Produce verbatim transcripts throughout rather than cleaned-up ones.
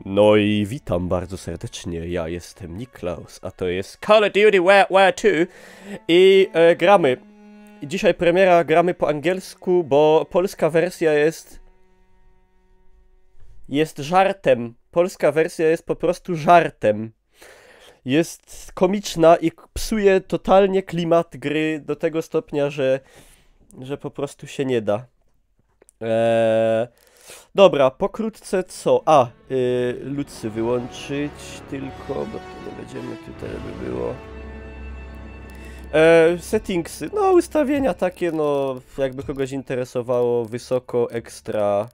No i witam bardzo serdecznie, ja jestem Niklaus, a to jest Call of Duty War, War dwa i e, gramy. I dzisiej premiera, gramy po angielsku, bo polska wersja jest... jest żartem. Polska wersja jest po prostu żartem. Jest komiczna i k- psuje totalnie klimat gry do tego stopnia, że, że po prostu się nie da. Eee, dobra, pokrótce co? A, yy, lucy wyłączyć tylko, bo to nie będziemy tutaj, by było. Eee, settingsy, no ustawienia takie, no jakby kogoś interesowało, wysoko, ekstra.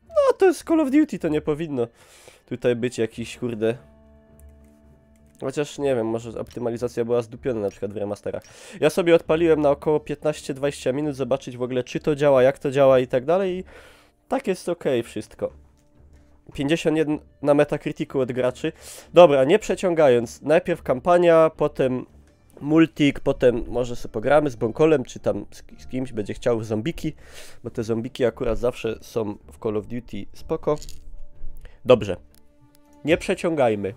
No to jest Call of Duty, to nie powinno tutaj być jakiś, kurde. Chociaż nie wiem, może optymalizacja była zdupiona na przykład w remasterach. Ja sobie odpaliłem na około piętnaście dwadzieścia minut, zobaczyć w ogóle, czy to działa, jak to działa i tak dalej. I tak jest okej wszystko. pięćdziesiąt jeden na Metacriticu od graczy. Dobra, nie przeciągając, najpierw kampania, potem multik, potem może sobie pogramy z Bąkolem, czy tam z, z kimś będzie chciał w zombiki, bo te zombiki akurat zawsze są w Call of Duty spoko. Dobrze, nie przeciągajmy.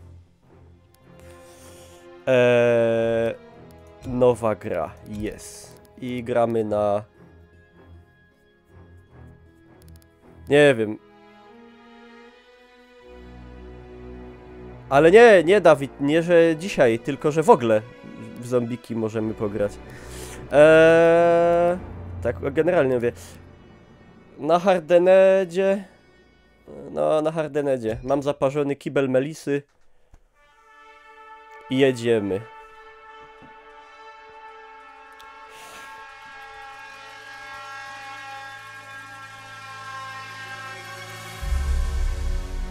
Eee, nowa gra, yes. I gramy na... Nie wiem. Ale nie, nie Dawid, nie, że dzisiaj, tylko że w ogóle w zombiki możemy pograć. Eee, tak generalnie mówię. Na Hardenedzie. No, na Hardenedzie. Mam zaparzony kibel Melisy. I jedziemy.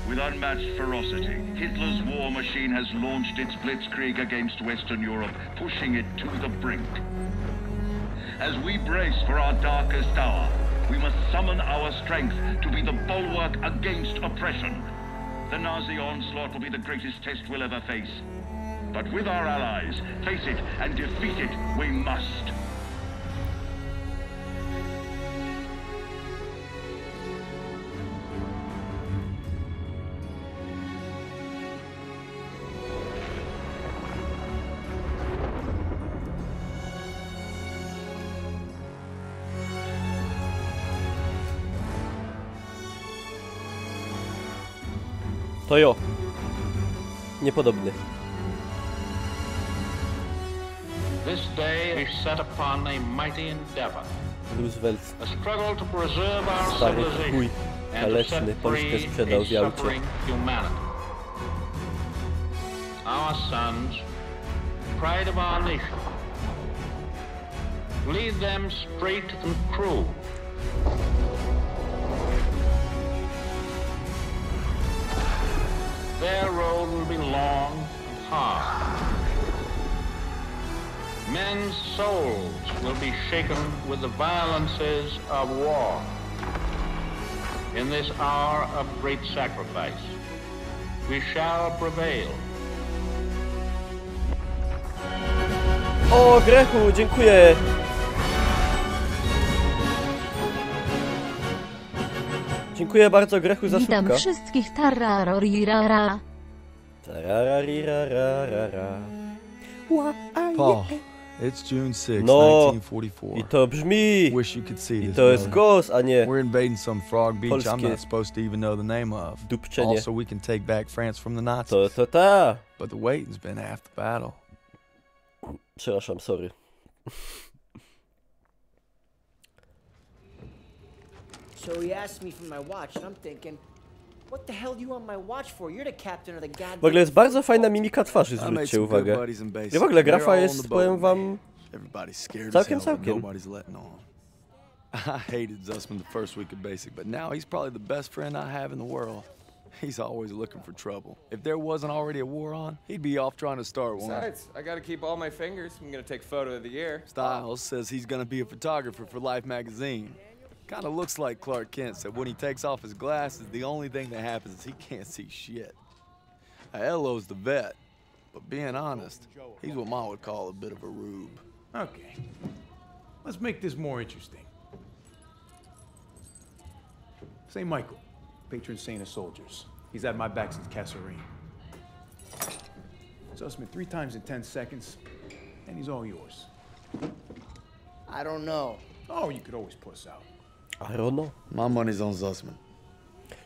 With unmatched ferocity, Hitler's war machine has launched its blitzkrieg against Western Europe, pushing it to the brink. As we brace for our darkest hour, we must summon our strength to be the bulwark against oppression. The Nazi onslaught will be the greatest test we'll ever face. But with our allies, face it and defeat it we must. To jo. Niepodobny. This day is set upon a mighty endeavor, Roosevelt, a struggle to preserve our stary civilization chuj, and to set kaleczny, Polskę free sprzedał a w Jałcie. Suffering humanity. Our sons, pride of our nation, lead them straight and true. Their road will be long and hard. Men's souls will be shaken with the violences of war. In this hour of great sacrifice, we shall prevail. O, Grechu, dziękuję! Dziękuję bardzo, Grechu, za Witam subka. Wszystkich, tararorirara. Tarararirarara. Ła, a, Paul, je, e. It's June sixth, No. nineteen forty-four. I to brzmi. Wish you could see I this. to jest Mother. Ghost, a nie We're invading some frog beach I'm Polskie not supposed to even know the name of. Dupczenie. Also, we can take back France from the Nazis. To, to ta. But the waiting's been half the battle. Przepraszam, sorry. So he asked me for my watch, and I'm thinking, what the hell do you want my watch for? You're the captain of the goddamn. W ogóle jest bardzo fajna football mimika twarzi, I made zwróćcie some good uwagę. buddies in basic. I w ogóle They're grafa all jest, on the boat powiem with wam, me. Everybody's scared Całkiem, as hell, but całkiem. Nobody's letting on. I hated Zussman the first week of basic, but now he's probably the best friend I have in the world. He's always looking for trouble. If there wasn't already a war on, he'd be off trying to start one. Besides, I gotta keep all my fingers. I'm gonna take photo of the year. Stiles says he's gonna be a photographer for Life magazine. Kinda looks like Clark Kent, said when he takes off his glasses, the only thing that happens is he can't see shit. Now, Elo's the vet, but being honest, he's what Ma would call a bit of a rube. Okay. Let's make this more interesting. Saint Michael, patron saint of soldiers. He's had my back since Kasserine. Zussman three times in ten seconds, and he's all yours. I don't know. Oh, you could always puss out. I don't know. My money's on Zussman.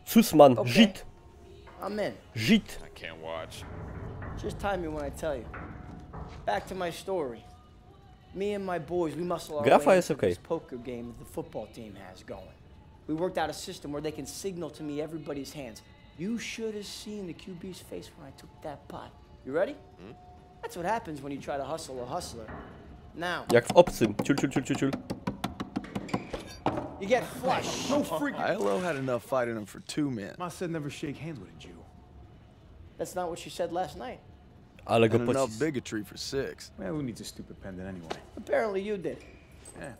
Sussman, Okay. Żyd, I'm in. Żyd. I can't watch. Just time me when I tell you. Back to my story. Me and my boys, we muscle our Grafa way jest into okej. This poker game that the football team has going. We worked out a system where they can signal to me everybody's hands. You should have seen the Q B's face when I took that pot. You ready? That's what happens when you try to hustle a hustler. Now, Jak w Obcym. Ciul, ciul, ciul, ciul, ciul. you get flush. No freaking. Ilo had enough fighting him for two men. Ma said never shake hands with a Jew. That's not what she said last night. Ale go And enough pocis... bigotry for six. Well, who needs a stupid pendant anyway? Apparently you did. Yeah.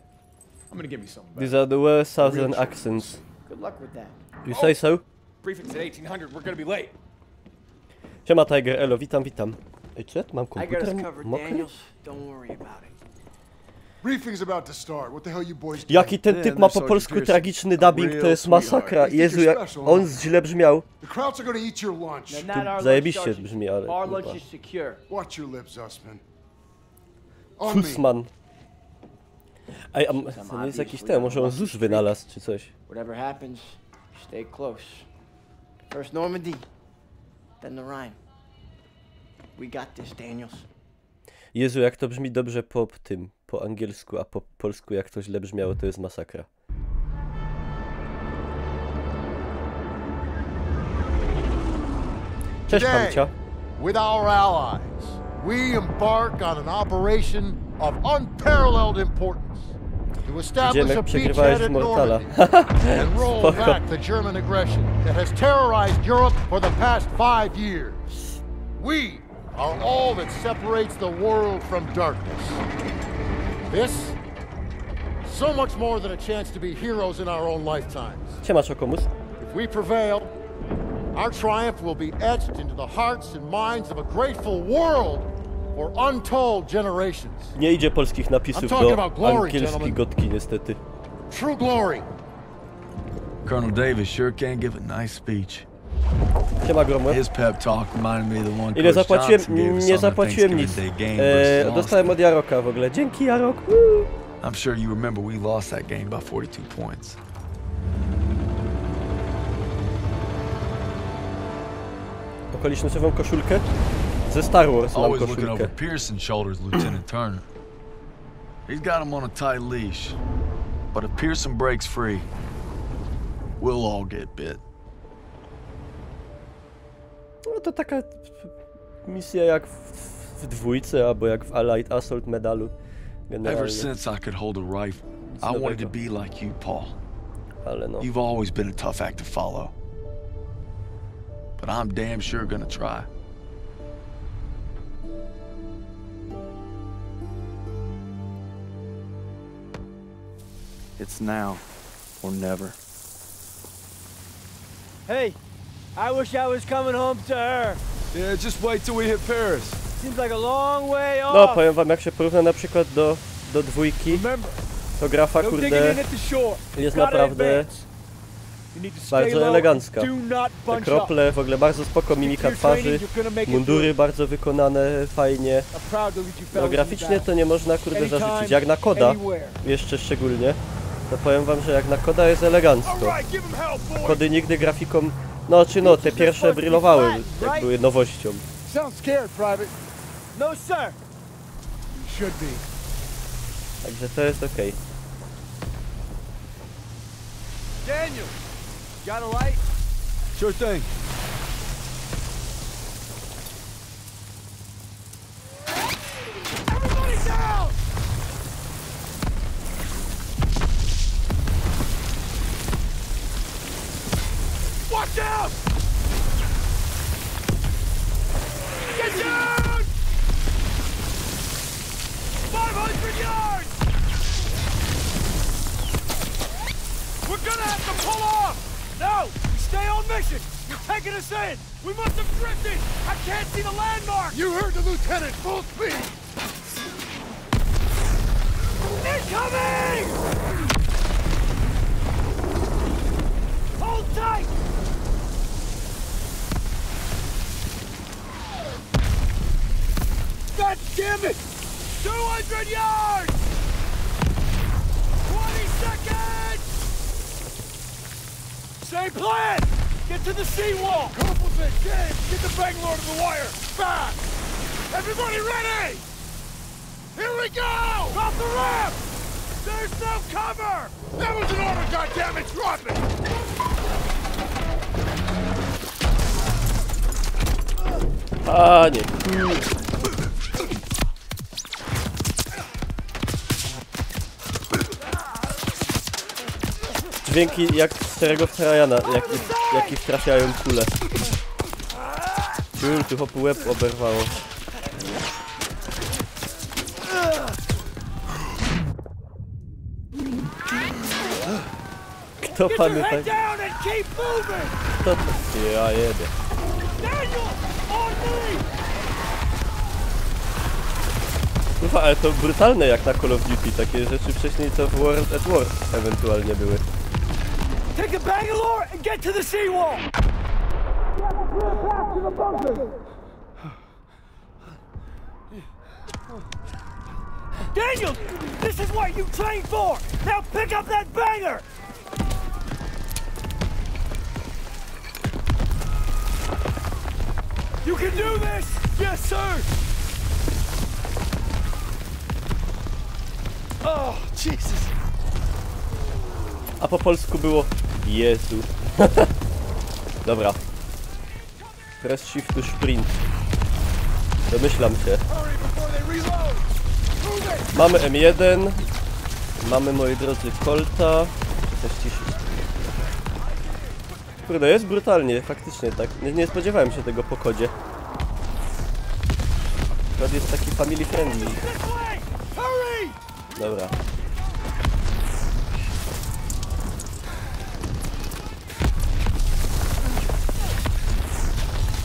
I'm gonna get me something These better. are the worst southern accents. Good luck with that. You say so? Briefing's at eighteen hundred. We're gonna be late. Siema Tiger, elo, witam, witam. Ej, co ja tu mam I got komputer us m- covered, mokry? Daniels. Don't worry about it. Briefing's about to start. What the hell you boys do? Jaki ten typ ma po Sergeant polsku Pearson. tragiczny dubbing, to Real jest masakra. sweetheart. Jezu, jak on źle brzmiał. The Krauts are gonna eat your lunch. They're not our Zajebiście lunch, Sergeant. Brzmi, ale Our lunch kurwa. Is secure. Watch your lips, Zussman. On me. Sussman. Ej, a m- Some to nie jest jakiś obviously ten, może on unlucky ZUS wynalazł czy coś. Whatever happens, stay close. First Normandy, then the Rhine. We got this, Daniels. Jezu, jak to brzmi dobrze po tym, po angielsku, a po polsku jak to źle brzmiało, to jest masakra. Cześć, Today, Kamcia. with our allies, we embark on an operation of unparalleled importance to establish Idziemy, a przegrywałeś beachhead w at Mortala. Normandy and roll Spoko. Back the German aggression that has terrorized Europe for the past five years. We are all that separates the world from darkness. This, so much more than a chance to be heroes in our own lifetimes. Siema, Czokomus. If we prevail, our triumph will be etched into the hearts and minds of a grateful world for untold generations. Nie idzie polskich napisów I'm talking do about glory, angielskiej gentlemen. Godki, niestety. True glory. Colonel Davis sure can give a nice speech. Siema, Gromły. His pep talk reminded me of the one Ile Coach zapłaciłem? Johnson gave us Nie on the zapłaciłem Thanksgiving nic. Day game E, versus Austin. Dostałem od Jaroka w ogóle. Dzięki, Jarok. Woo! I'm sure you remember we lost that game by forty-two points. Okolicznościową koszulkę? Ze Star Wars mam Always looking over koszulkę. Pearson's shoulders, Lieutenant Turner. He's got him on a tight leash. But if Pearson breaks free, we'll all get bit. No to taka misja jak w, w dwójce, albo jak w Allied Assault Medalu. Ever Generalnie. Since I could hold a rifle, I nowego. Wanted to be like you, Paul. Ale no. You've always been a tough act to follow. But I'm damn sure gonna try. It's now or never. Hey, I wish I was coming home to her. Yeah, just wait till we hit Paris. Seems like a long way No, off. Powiem wam, jak się porówna na przykład do, do dwójki, Remember, to grafa, no digging kurde, in at the shore. jest Gotta naprawdę advance. You need to stay bardzo low. Elegancka. Do not Te bunch krople, up. w ogóle bardzo spoko mimika Stick to your training, twarzy, you're gonna make it mundury through. Bardzo wykonane, fajnie. I'm proud to lead you No, fellas graficznie into to nie można, kurde, battle. zarzeczeć. Anytime, Jak na Koda, anywhere. Jeszcze szczególnie, to powiem wam, że jak na Koda jest elegancko. All right, give 'em hell, boys. Kody nigdy grafiką, no czy no, te pierwsze brylowały, jak były nowością. Sounds scared, Private. No, sir. You should be. Także to jest okej. Daniel, got a light? Sure thing. Everybody down! Watch out! Get down! Five hundred yards! We're gonna have to pull off! No! We stay on mission! You're taking us in! We must have drifted! I can't see the landmark! You heard the lieutenant. Full speed. Incoming! Hold tight! Hundred yards! Twenty seconds! Same plan! Get to the seawall! Couples it! Get, get the Bangalore to the wire! Fast! Everybody ready! Here we go! Drop the ramp! There's no cover! That was an order, goddammit! Drop it! Panie. Dźwięki jak starego Frajana, jak, jak ich trafiają kule. Ciul, tu chłopu łeb oberwało. Kto Get your pamięta? Head down and keep moving! Kto to? Ja jebie. Daniel! On me! Kurwa, ale to brutalne jak na Call of Duty, takie rzeczy wcześniej to w World at War ewentualnie były. Take the Bangalore and get to the seawall! Daniel, this is what you trained for! Now pick up that banger! You can do this! Yes, sir! Oh, Jesus! A po polsku było Jezu. Dobra. Press shift to sprint. Domyślam się. Hurry before they reload! Move it! Mamy M jeden. Mamy, moi drodzy, Colta. Muszę ściszać. Kurde, jest brutalnie, faktycznie tak. Nie, nie spodziewałem się tego po kodzie. Kod jest taki family friendly. This way! Hurry! Dobra.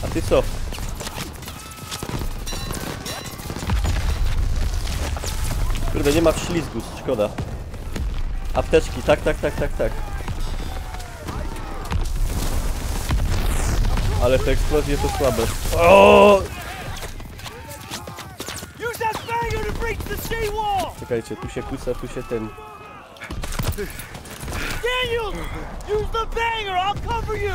A ty co? Kurde, nie ma wślizgu, szkoda. Apteczki, tak, tak, tak, tak, tak. Ale te eksplozje to słabe. O! Use that banger to breach the seawall! Czekajcie, tu się kłócę, tu się ten. Daniel! Use the banger! I'll cover you!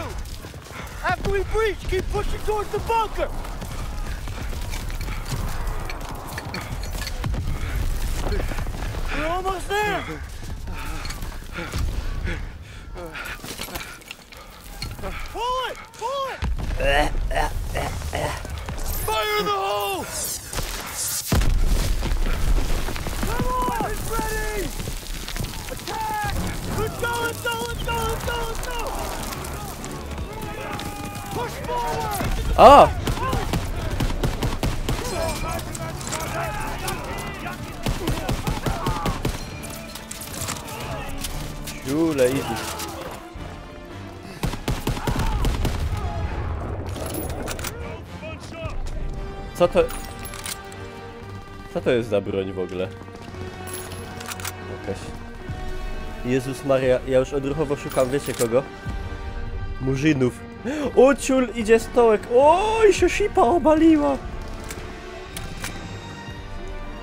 After we breach, keep pushing towards the bunker! We're almost there! Pull it! Pull it! Fire in the hole! Come on! It's ready! Attack! Let's go, let's go, let's go, let's go, let's go! Push forward! A! Ciule, easy. Co to? Co to jest za broń w ogóle? Jakaś. Jezus Maria, ja już odruchowo szukam, wiecie kogo? Murzynów. O, ciul, idzie stołek. Oj, się szipa obaliła.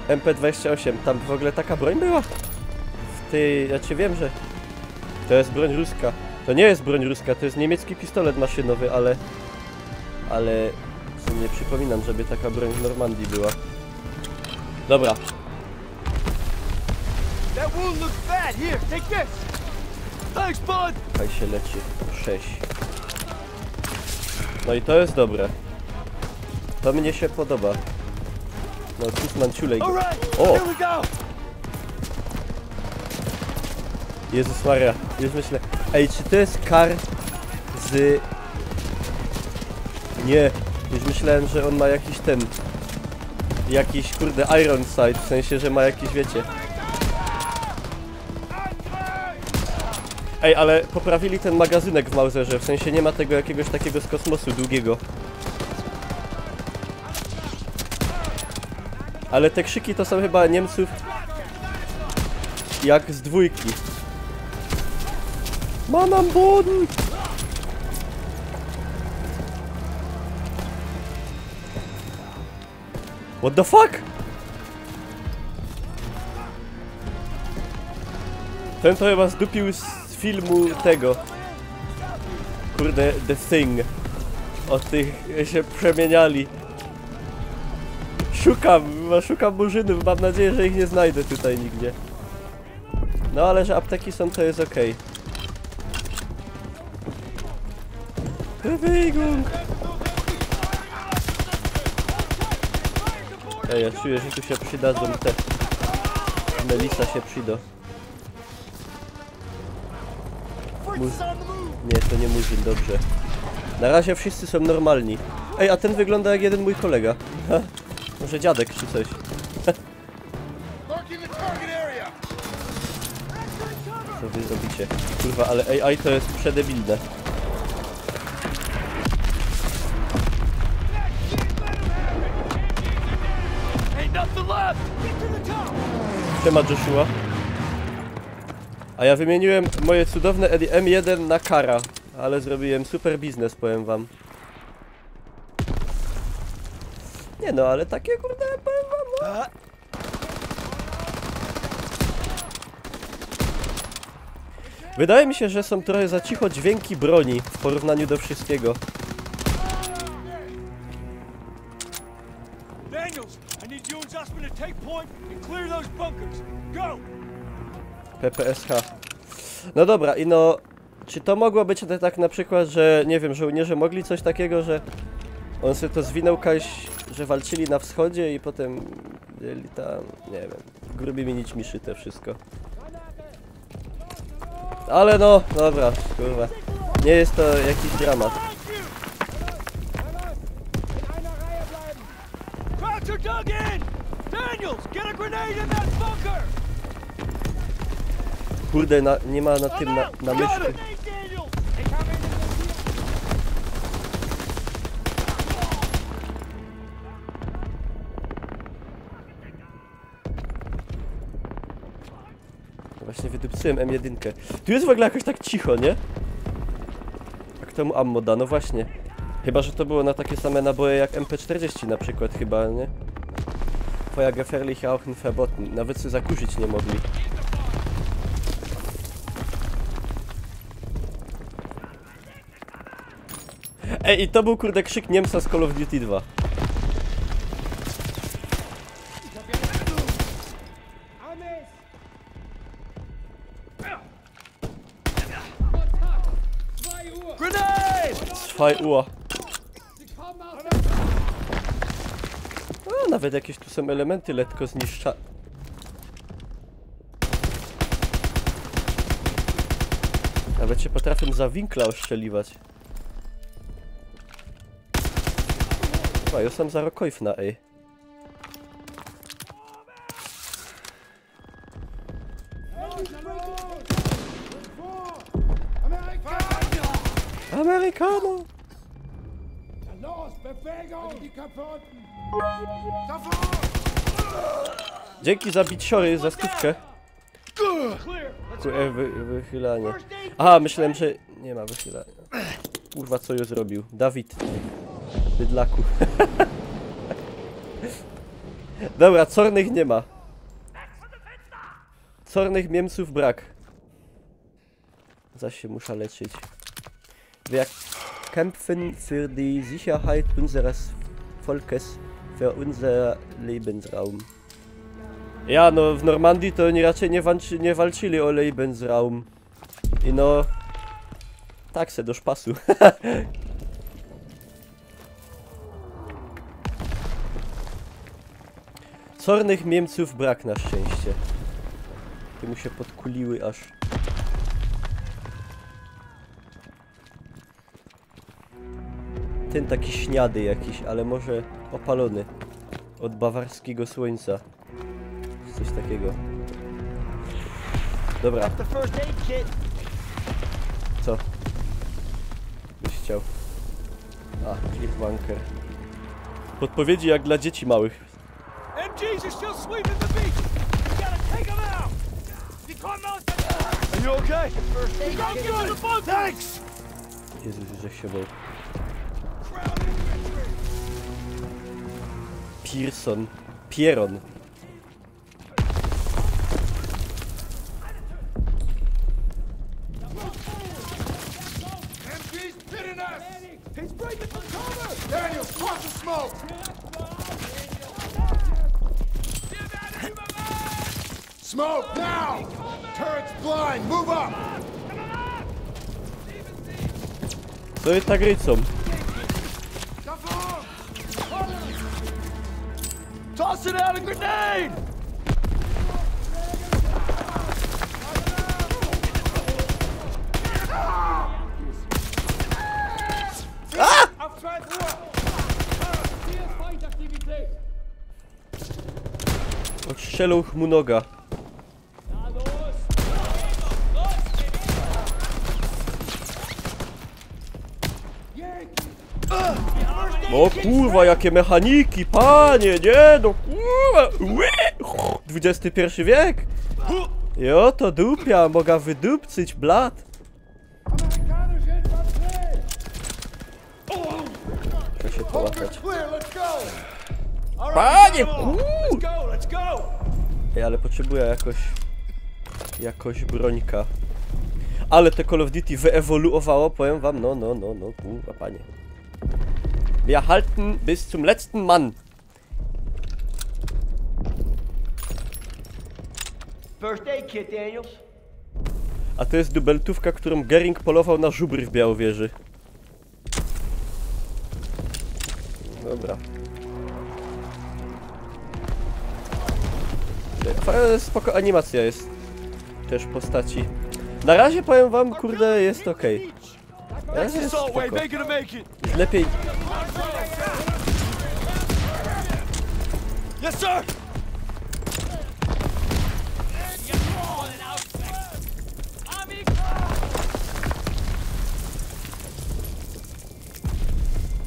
M P dwadzieścia osiem, tam w ogóle taka broń była? W tej, znaczy wiem, że to jest broń ruska. To nie jest broń ruska, to jest niemiecki pistolet maszynowy, ale... Ale... Sobie nie przypominam, żeby taka broń w Normandii była. Dobra. That wound looks bad. Here, take this. Thanks, bud. Kaj się leczy. Sześć. No i to jest dobre. To mnie się podoba. No, tu mam ciulej. All right, O! Here we go. Jezus Maria, już myślę. Ej, czy to jest kar z... Nie, już myślałem, że on ma jakiś ten... Jakiś, kurde, iron sight, w sensie, że ma jakiś, wiecie. Ej, ale poprawili ten magazynek w Mauserze, w sensie nie ma tego jakiegoś takiego z kosmosu długiego. Ale te krzyki to są chyba Niemców jak z dwójki. Mann am Boden! What the fuck? Ten to chyba zdupił z filmu tego. Kurde, The Thing. Od tych się przemieniali. Szukam, szukam murzynów. Mam nadzieję, że ich nie znajdę tutaj nigdzie. No ale że apteki są, to jest okej. Bewegung! Ej, ja czuję, że tu się przydadzą te... Melisa się przydadzą. Mu... Nie, to nie murzyn, dobrze. Na razie wszyscy są normalni. Ej, a ten wygląda jak jeden mój kolega. Ha, może dziadek czy coś. Co wy robicie? Kurwa, ale A I to jest przedebilne. Siema, Joshua. A ja wymieniłem moje cudowne Edi M jeden na Kara, ale zrobiłem super biznes, powiem wam. Nie no, ale takie, kurde, powiem wam, no. Wydaje mi się, że są trochę za cicho dźwięki broni w porównaniu do wszystkiego. Daniels, I need you and Zussman to take point and clear those bunkers. Go! P P S H. No dobra, i no... Czy to mogło być te-, tak na przykład, że, nie wiem, żołnierze mogli coś takiego, że on sobie to zwinął, kaś, że walczyli na wschodzie i potem byli tam, nie wiem, grubymi nićmi szyte wszystko. Ale no, dobra, kurwa. Nie jest to jakiś dramat. Crouch or dug in! Daniels, get a grenade in that bunker! Kurde, na, nie ma na tym na, na myszce. Właśnie wydupcyłem M jedynkę. Tu jest w ogóle jakoś tak cicho, nie? Jak temu ammo da, no właśnie. Chyba że to było na takie same naboje jak M P czterdzieści na przykład chyba, nie? Feuer gefährlich auch in Verboten. Nawet sobie zakurzyć nie mogli. Ej, i to był, kurde, krzyk Niemca z Call of Duty dwa. Zwei Uhr. A, nawet jakieś tu są elementy letko zniszcza. Nawet się potrafię za winkla ostrzeliwać. Chyba, ja sam za Rokoifna, ej. Americano! Los, Bewegung! Die Kapotten! Dzięki za bitsiory, za stówkę. Ku-, e, wy-, wychylanie. Aha, myślałem, że nie ma wychylania. Kurwa, co ja zrobił? Dawid. Bydlaku. Dobra, cornych nie ma. Cornych Miemców brak. Zaś się muszę leczyć. Wir kämpfen für die Sicherheit unseres Volkes, für unser Lebensraum. Ja, no, w Normandii to oni raczej nie walczy-, nie walczyli o Lebensraum. I no, tak se do szpasu. Cornych Miemców brak na szczęście. Te mu się podkuliły aż. Ten taki śniady jakiś, ale może opalony od bawarskiego słońca. Coś takiego. Dobra. Got the first aid kit. Co? Byś chciał. A, ich bunker. Podpowiedzi jak dla dzieci małych. M Gs are still sweeping the beach. We gotta take 'em out. Are you okay? First aid kit. Thanks. Jezus, żeś się bał. Pearson. Pieron. Now! Turret's blind! Move up! Co je tak rycą? Tossing out a grenade! I've tried to work. Hier ist Feindaktivität. Odstrzelōł mu noga. O kurwa, jakie mechaniki, panie, nie no, kurwa. Ui! Dwudziesty piyrszy wiek. Jo, to dupia, moga wydupcyć blat. Muszę się połapać. Clear, let's go! Panie, kur... Let's go, let's go! Ej, ale potrzebuję jakoś... Jakoś brońka. Ale te Call of Duty wyewoluowało, powiem wam, no, no, no, no, kurwa, panie. Wir halten bis zum letzten Mann. First aid kit, Daniels. A to jest dubeltówka, którą Goering polował na żubry w Białowieży. Dobra. Fa- Spoko animacja jest. Też postaci. Na razie powiem wam, kurde, jest okej. That's the Jest salt way, spoko. Make it or make it. Lepiej. Yes, sir!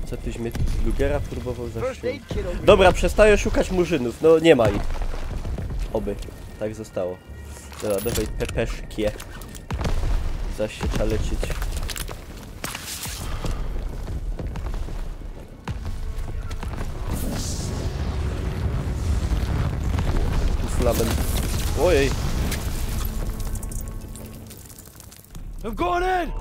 Co tyś mnie tu z Lugera próbował First zastrzelić? aid kit over Dobra, przestaję szukać murzynów. No nie ma ich. Oby. Tak zostało. Dobra, dawaj pepeszkie. Zaś się trzeba leczyć. Flamen. Ojej. I'm going in!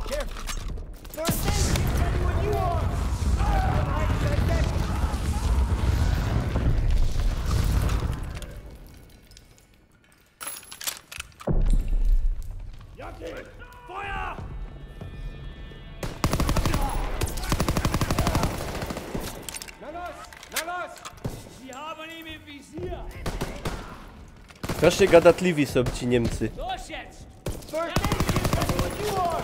Feuer! Na los! Na los! Sie haben ihn im Visier! Strasznie gadatliwi są ci Niemcy. Los jetzt! First aid kit, ready when you are!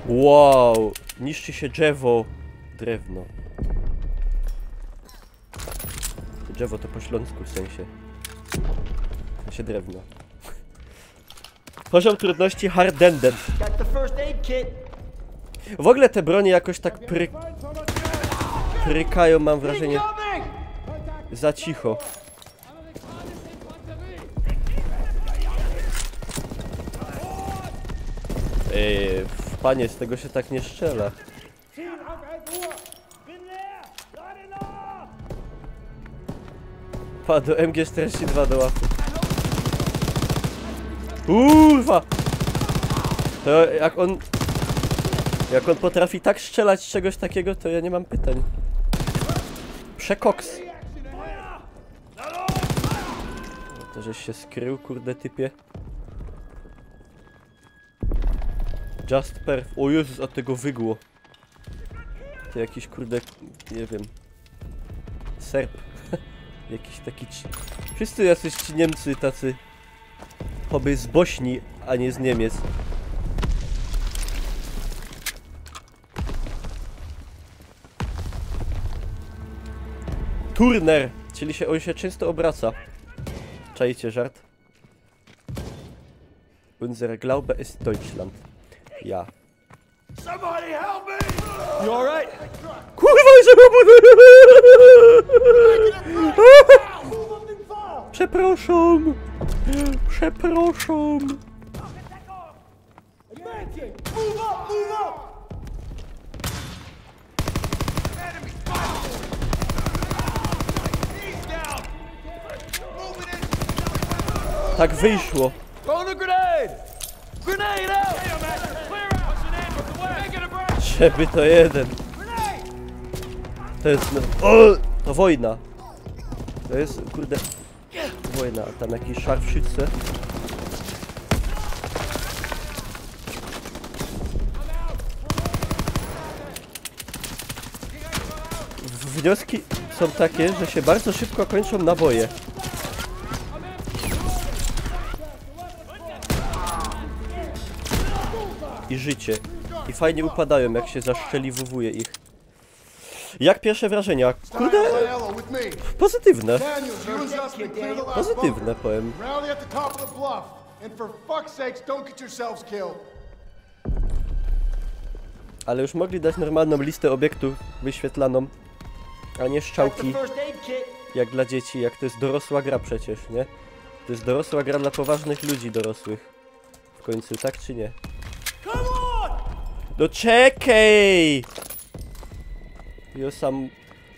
Wow, niszczy się drzewo. Drewno. Drzewo to po śląsku w sensie. W sensie drewno. Poziom trudności hardended. Got the first aid kit. W ogóle te bronie jakoś tak pry... prykają, mam wrażenie, Incoming! Za cicho. Ej, panie, z tego się tak nie strzela. Padł M G czterdzieści dwa do łapy. Kurwa! To jak on... Jak on potrafi tak strzelać z czegoś takiego, to ja nie mam pytań. Przekoks. To żeś się skrył, kurde typie. Just perf. O Jezus, a tego wygło. To jakiś kurde, nie wiem. Serb. Jakiś taki ci... Wszyscy jacyś ci Niemcy tacy. Choby z Bośni, a nie z Niemiec. Turner, czyli się, on się często obraca. Czaicie żart? Unser Glaube ist Deutschland. Ja. Somebody help me! You alright? Kurwa, że robię? Przepraszam. Przepraszam. Advancing! Move up! Move up! Enemy spotted! He's down! Moving in! Tak wyszło. Throwing a grenade! Grenade out! Clear out! What's your name? Making a break! Żeby to jeden. Grenade! To jest, no, o! To wojna. To jest, kurde, wojna, a tam jakiś szarfszyce. W-, wnioski są takie, że się bardzo szybko kończą naboje. I życie. I fajnie upadają, jak się zastrzeliwuje ich. Jak pierwsze wrażenia? Kurde, pozytywne. Pozytywne, powiem. Rally at the top of the bluff, and for fuck's sakes, don't get yourselves killed. Ale już mogli dać normalną listę obiektów wyświetlaną, a nie strzałki jak dla dzieci, jak to jest dorosła gra przecież, nie? To jest dorosła gra dla poważnych ludzi dorosłych. W końcu, tak czy nie? No czekej! Ja sam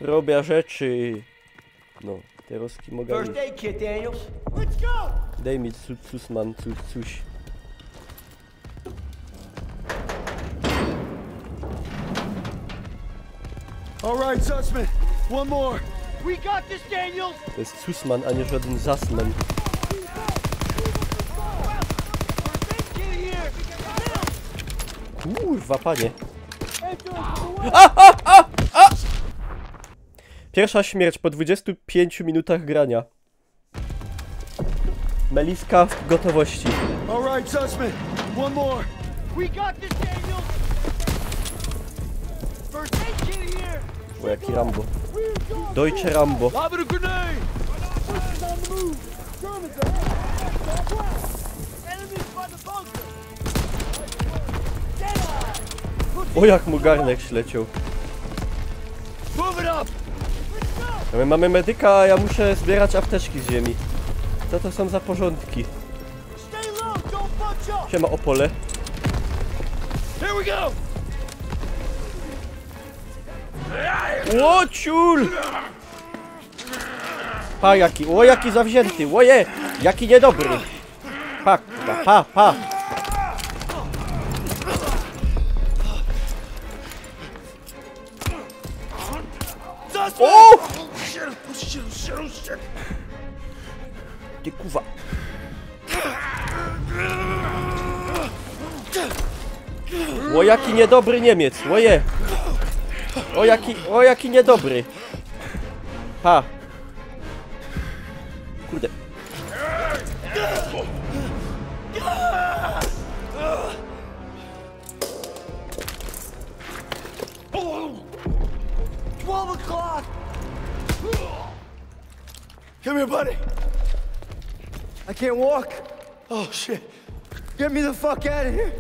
robię rzeczy. No, te roski mogę. First aid kit, Daniels. Let's go! Daj mi cu-, cusman, cu-, coś. All right, Sussman. One more. To jest cusman, a nie żaden zasman. Kurwa, panie. A, a, a, a! Pierwsza śmierć po dwudziestu pięciu minutach grania. Meliska w gotowości. All right, Sussman. One more. We got this, Daniel. First aid kit here. O, jaki Rambo. Deutsche Rambo. Lobbing a grenade. Push is on the move. Germans are all southwest. Enemies by the bunker. O, jak mu garnek śleciał. Move it up. A my mamy medyka, a ja muszę zbierać apteczki z ziemi. Co to są za porządki? Siema, Opole. Here we go. O, ciul! Pa jaki, o, jaki zawzięty, oje! Jaki niedobry. Pa, pa, pa, pa. O! Ty kuwa. O, jaki niedobry Niemiec, oje. O, jaki, o, jaki niedobry. Ha. Kurde. Twelve o'clock. Come here, buddy. I can't walk. Oh, shit. Get me the fuck out of here.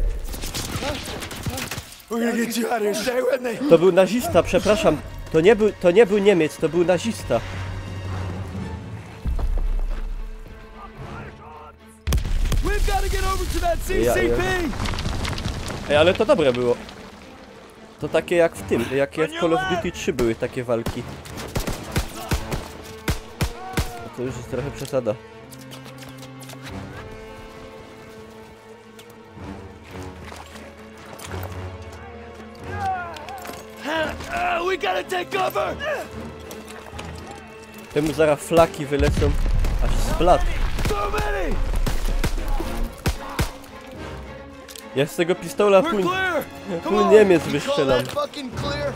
We're gonna get you out of here. Stay with me. To był nazista, przepraszam. To nie był, to nie był Niemiec, to był nazista. We've got to get over to that Ja, ja. C C P. Ej, ale to dobre było. To takie jak w tym, jak w Call of Duty trzy były takie walki. A to już jest trochę przesada. Uh, we gotta take cover. Temu zaraz flaki wylecą. Aż splat. So many. Ja z tego pistola We're pół, clear. Come pół on. Niemiec You call wystrzelam. That fucking clear?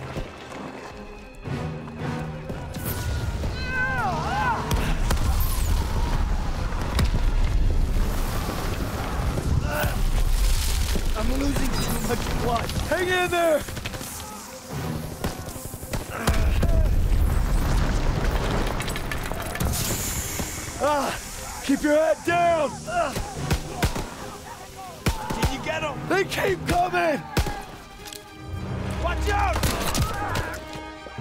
I'm losing too much blood. Hang in there. Ah, keep your head down. Did you get him? They keep coming. Watch out!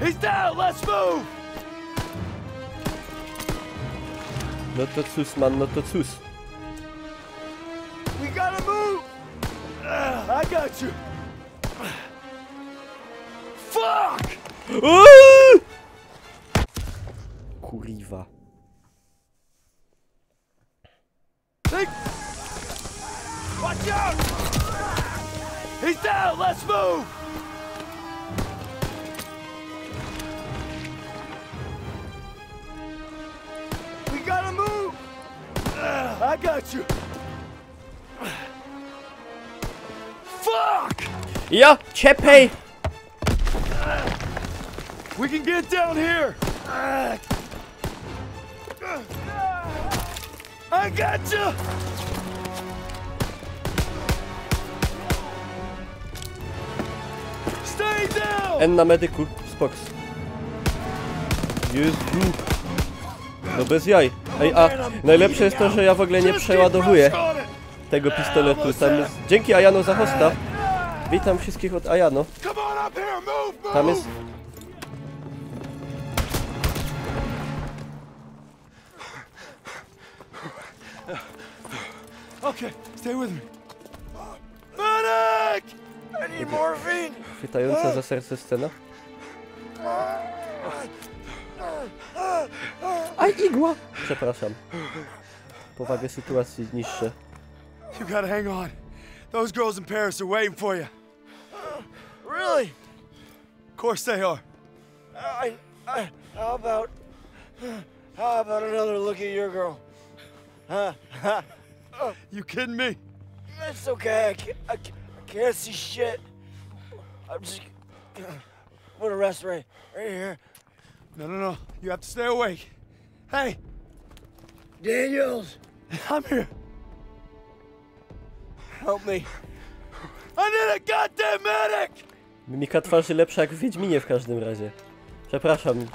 He's down. Let's move. No to cóż, man, no to cóż. We gotta move. Ah, I got you. Fuck! Uuu! Kurwa. They... Watch out! He's down! Let's move! Got you. Fuck! Ja! Ciepej! We can get down here. I got you. Stay down. N na medyku, spoks. Jezu. No bez jaj. Ej, a najlepsze jest to, że ja w ogóle nie przeładowuję tego pistoletu. Tam jest... Dzięki, Ayano, za hosta. Witam wszystkich od Ayano. Come on up here, move, move. Tam jest... Okay, stay with me. Medic! I need morphine. Chwytająca za serce scena. Aj, igła! Przepraszam. Powagę sytuacji niższe. You gotta hang on. Those girls in Paris are waiting for you. Really? Of course they are. I, I, how about, how about another look at your girl? Huh? You kidding me? It's okay. I can't, I can't see shit. I'm just gonna rest right, right here. No, no, no. You have to stay awake. Hey, Daniels, I'm here. Help me. I need a goddamn medic! Mimika twarzy lepsza jak w Wiedźminie w każdym razie. Przepraszam,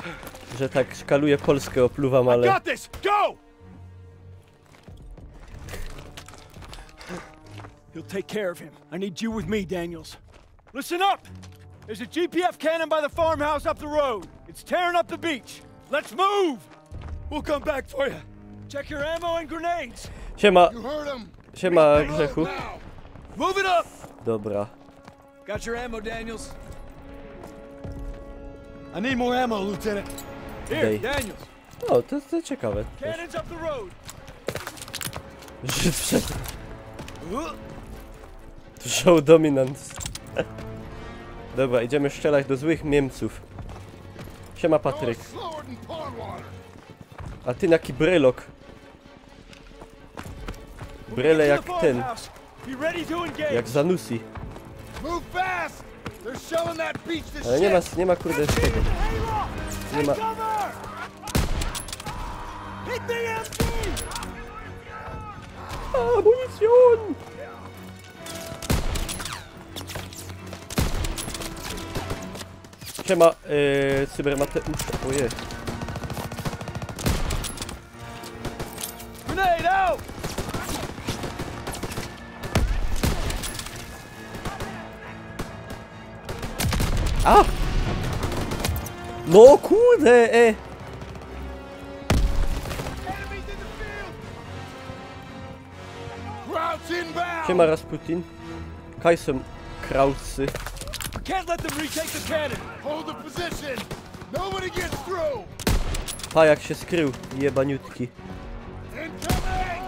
że tak szkaluję Polskę opluwam, ale... Got this! Go! You'll take care of him. I need you with me, Daniels. Listen up! There's a G P F cannon by the farmhouse up the road. It's tearing up the beach. Let's move! We'll come back for you. Check your ammo and grenades. Siema, You heard him. Siema, Grzechu. Move it up! Dobra. Got your ammo, Daniels. I need more ammo, Lieutenant. Here, Dej. Daniels. O, to, to ciekawe. Cannons up the road. Żyd wszedł. Show dominance. Dobra, idziemy strzelać do złych Niemców. Siema, Patryk. Slower than pond water. A ty jaki brelok. Brele jak ten, Be ready to engage. Jak Zanussi. Move fast! They're shelling that beach this Ale nie ma, shit. Nie ma kurde z tego. Nie ma. Take cover! Hit the M G! Amunicjun! Siema, yy, Cybermateusz. O jest. Grenade out! A! No kurde, e! Crowds inbound! Siema, Rasputin. Kaj sōm Krautsy. Can't let them retake the cannon! Hold the position! Nobody gets through! Pa, jak się skrył, jebaniutki. Incoming!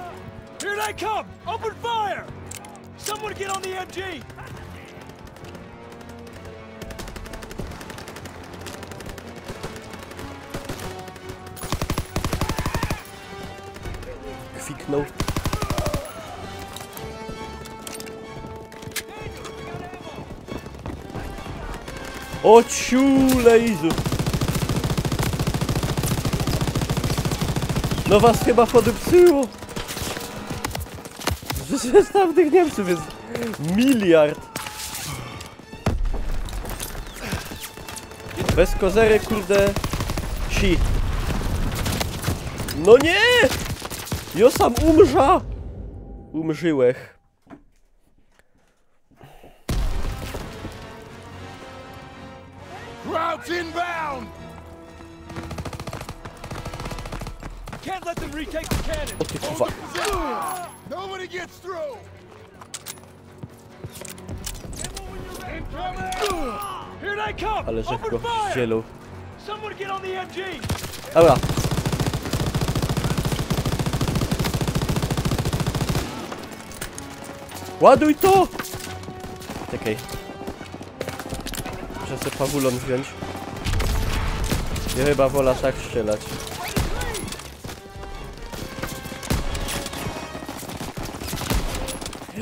Here they come! Open fire! Someone get on the M G! Kwiknął. O ciule Jezu. No was chyba podupcyło. Przecież tam tych Niemców jest miliard. Bez kozery, kurde. Si. No nie! Jo sam umrza! Umrzyłech. Crowds inbound! Can't let them retake the cannon! O ty kurwa. Nobody gets through! Incoming! Here they come! Ale żech Open go fire! Zdzielł. Someone get on the M G! Dobra. Ładuj to! Czekaj. Muszę sobie pawulon wziąć. Ja chyba wolę tak strzelać.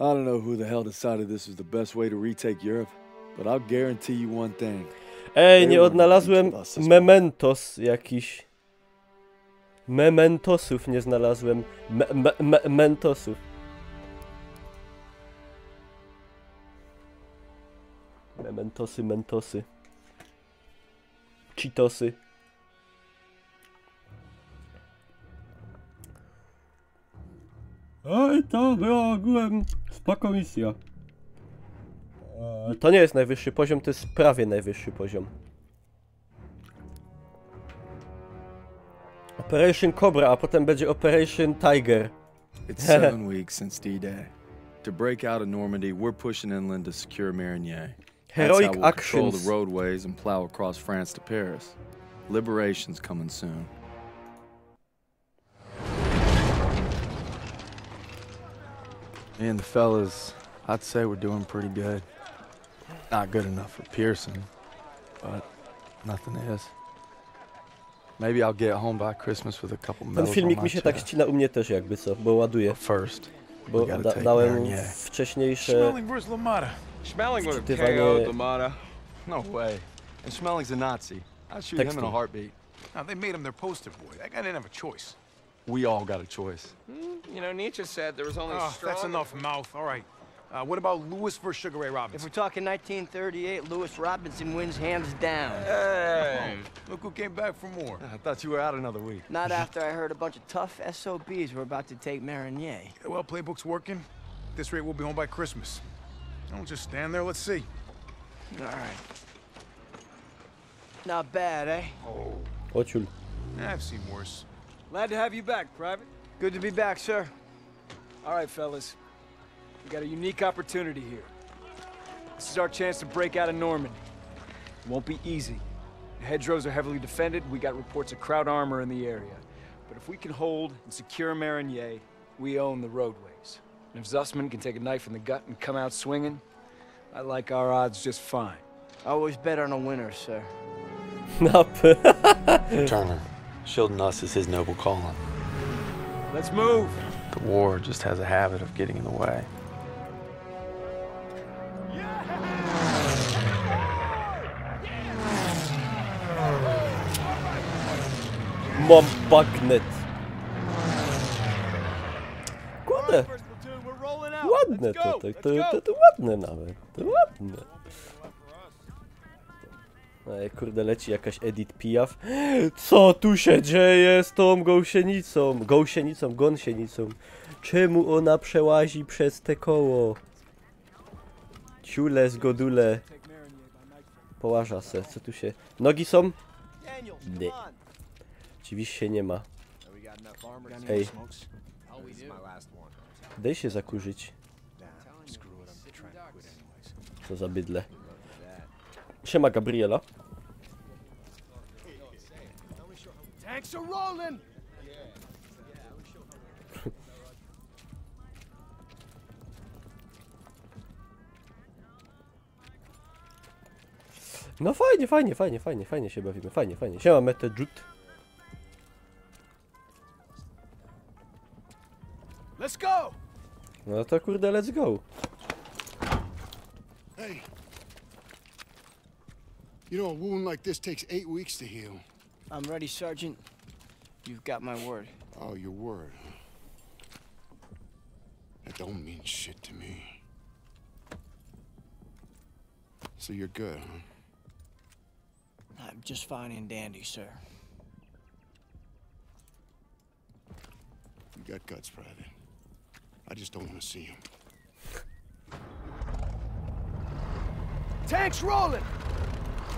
I don't know who the hell decided this was the best way to retake Europe, but I'll guarantee you one thing. Ej, nie odnalazłem mementos jakiś. Mementosów nie znalazłem. Me, me, me, mentosów. Mementosy, mentosy. Cheetosy. Oj, to była ogółem spoko misja. E, to nie jest najwyższy poziom, to jest prawie najwyższy poziom. Operation Cobra, a potem będzie Operation Tiger. It's seven weeks since D-Day. To break out of Normandy, we're pushing inland to secure Marigny. That's how we'll control the roadways and plow across France to Paris. Liberation's coming soon. Me and the fellas, I'd say we're doing pretty good. Not good enough for Pearson, but nothing is. Maybe I'll get home by Christmas with a couple medals on my chest. Ten filmik mi się tak ścina u mnie też jakby co, bo ładuje. But first, we gotta take Marigny. Bo da-, dałem wcześniejsze Schmeling versus LaMotta. Schmeling would have wczytywanie K O'd LaMotta. No way. And Schmeling's a Nazi. I'd shoot him in a heartbeat. Now, they made him their poster boy. That guy didn't have a choice. We all got a choice. Hmm, you know, Nietzsche said there was only strong... Oh, that's enough mouth. All right. Uh, what about Lewis versus Sugar Ray Robinson? If we're talking nineteen thirty-eight, Lewis Robinson wins hands down. Hey, look who came back for more. I thought you were out another week. Not after I heard a bunch of tough S O Bs were about to take Marigny. Yeah, well, playbook's working. At this rate, we'll be home by Christmas. We'll just stand there. Let's see. All right. Not bad, eh? Ociul. I've seen worse. Glad to have you back, Private. Good to be back, sir. All right, fellas. We got a unique opportunity here. This is our chance to break out of Normandy. It won't be easy. The hedgerows are heavily defended. We got reports of Kraut armor in the area. But if we can hold and secure Marigny, we own the roadways. And if Zussman can take a knife in the gut and come out swinging, I like our odds just fine. Always bet on a winner, sir. No p- Turner, shielding us is his noble calling. Let's move. The war just has a habit of getting in the way. Mom bagnet. Kurde. Ładne to, to, to, to, to ładne nawet. To ładne. Ej, kurde, leci jakaś Edith Piaf. Co tu się dzieje z tą gąsienicą? Gąsienicą, gąsienicą. Czemu ona przełazi przez te koło? Ciule z godule. Połaża se, co tu się... Nogi są? Nie. Oczywiście nie ma. Ej. Daj się zakurzyć. Co za bydle. Siema, Gabriela. Tanks are rolling! No fajnie, fajnie, fajnie, fajnie, fajnie się bawimy, fajnie, fajnie. Siema, Mete Jut. Let's go! No to kurde, let's go. Hey. You know, a wound like this takes eight weeks to heal. I'm ready, Sergeant. You've got my word. Oh, your word, huh? That don't mean shit to me. So you're good, huh? I'm just fine and dandy, sir. You got guts, Private. I just don't wanna see 'em. Tanks rolling!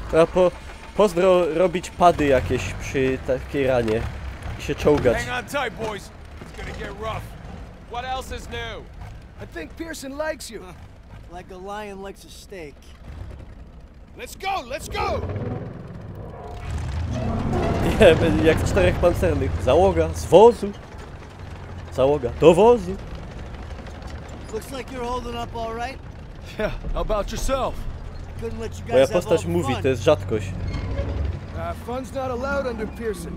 Trzeba po, pozdro robić pady jakieś przy takiej ranie i się czołgać. Hang on tight, boys. It's gonna get rough. What else is new? I think Pearson likes you. Like a lion likes a steak. Let's go, let's go! Nie, jak w Czterech Pancernych. Załoga, z wozu. Załoga, do wozu. Looks like you're holding up all right. Yeah, how about yourself? Couldn't let you guys have all the fun. Moja postać mówi, to jest rzadkość. Uh, fun's not allowed under Pearson.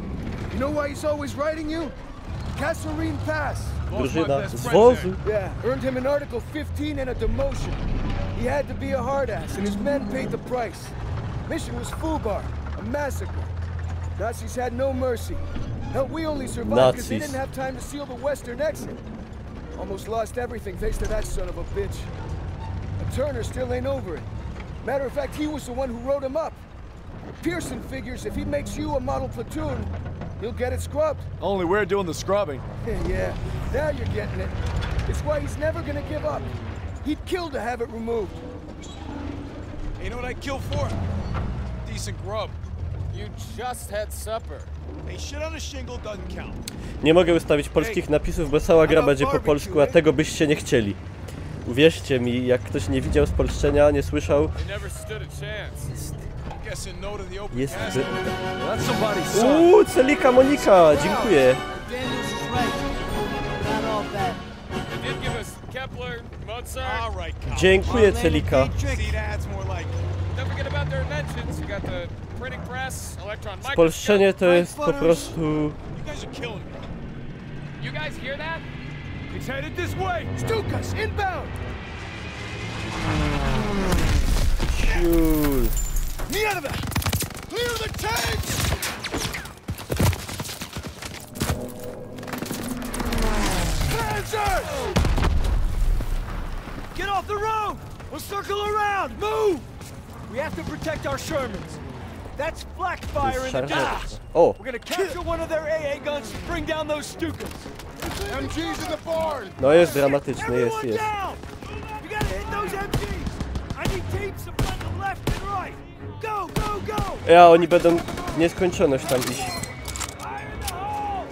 You know why he's always writing you? Kasserine Pass. Drużyna z wozu. Yeah, earned him an Article fifteen and a demotion. He had to be a hard ass, and his men paid the price. Mission was FUBAR, a massacre. Nazis had no mercy. Hell, we only survived because they Nazis. Didn't have time to seal the western exit. Almost lost everything thanks to that son of a bitch. And Turner still ain't over it. Matter of fact, he was the one who wrote him up. Pearson figures if he makes you a model platoon, you'll get it scrubbed. Only we're doing the scrubbing. Yeah, now you're getting it. It's why he's never gonna give up. He'd kill to have it removed. You know what I'd kill for? Decent grub. You just had supper. A shit on a shingle doesn't count. Nie mogę ustawić polskich napisów, bo cała gra będzie po polsku, a tego byście nie chcieli. Uwierzcie mi, jak ktoś nie widział spolszczenia, nie słyszał, You never stood a chance. Guessing no to the open jest... casket. Well, that's somebody's son. Uuu, Celika Monika, dziękuję. Daniels is right. Not all bad. They did give us Kepler, Mozart. All right, Colin. Dziękuję, Celika. See, that's more like it. Don't forget about their inventions. You got the printing press, electron microscope. Spolszczenie to jest po prostu... You guys are killing me. You guys hear that? It's headed this way. Stukas, inbound! Ciul. Near the clear the tanks! Panzers! Get off the road! We'll circle around! Move! We have to protect our Shermans. That's flak fire in the Szarża. dark. O! We're gonna capture one of their A A guns and bring down those Stukas. M G's in the barn! No jest dramatyczny, jest, Everyone jest. Down! You gotta hit those M Gs! I need teams to flank them left and right! Go, go, go! Ja, oni będą w nieskończoność tam iść. Fire in the hole!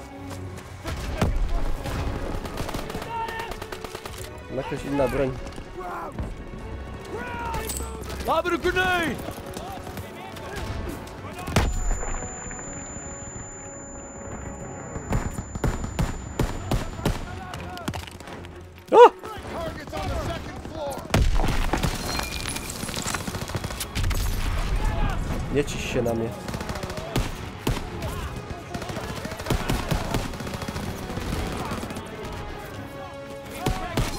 Jakaś inna broń. Lob it a grenade! O! Targets on the second floor! Nie ciś się na mnie.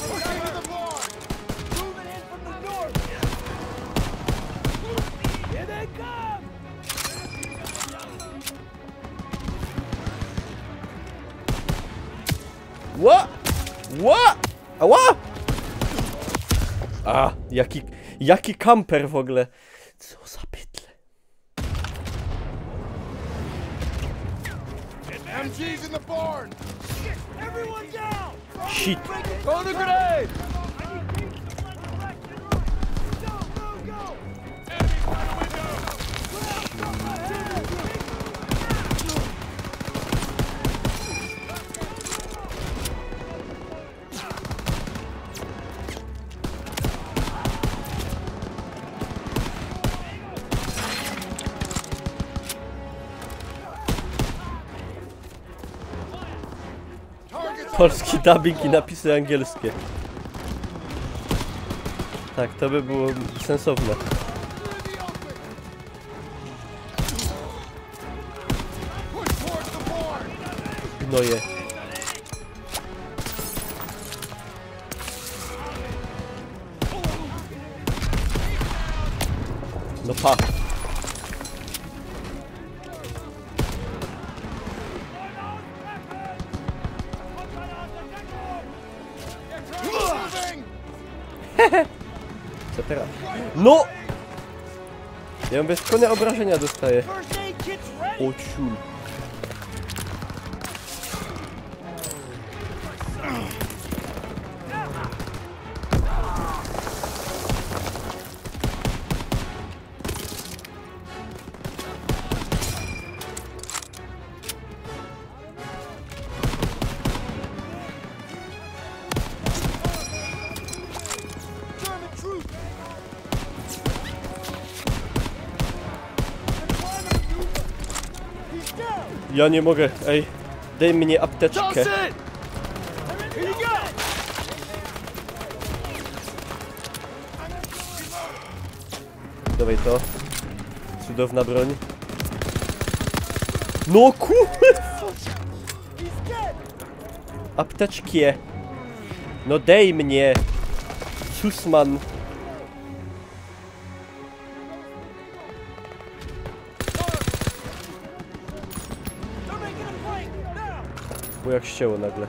Pushing to the barn! Moving in from the north! Here they come! Ła! Ła! Ała! A, jaki, jaki kamper w ogóle. Co za pytle. M G's in the barn! Everyone down! Shit. Throw the grenade! Polski dubbing i napisy angielskie. Tak, to by było sensowne. No je. No pa. Co teraz? No! Ja mówię, skąd ja obrażenia dostaję? O ciul. Ja nie mogę, ej. Dej mi apteczkę. Dawaj to. Cudowna broń. No kurwa! Apteczki. No dej mie. Susman. Bo jak ścięło nagle.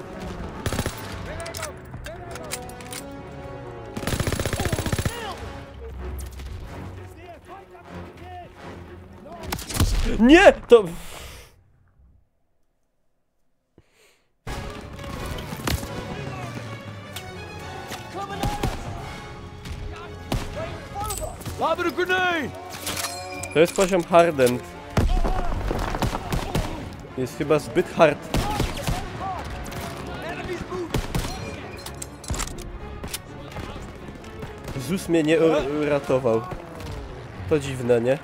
Nie! To... Lob it a grenade! To jest poziom hardened. Jest chyba zbyt hard. Zus mnie nie u- uratował. To dziwne, nie?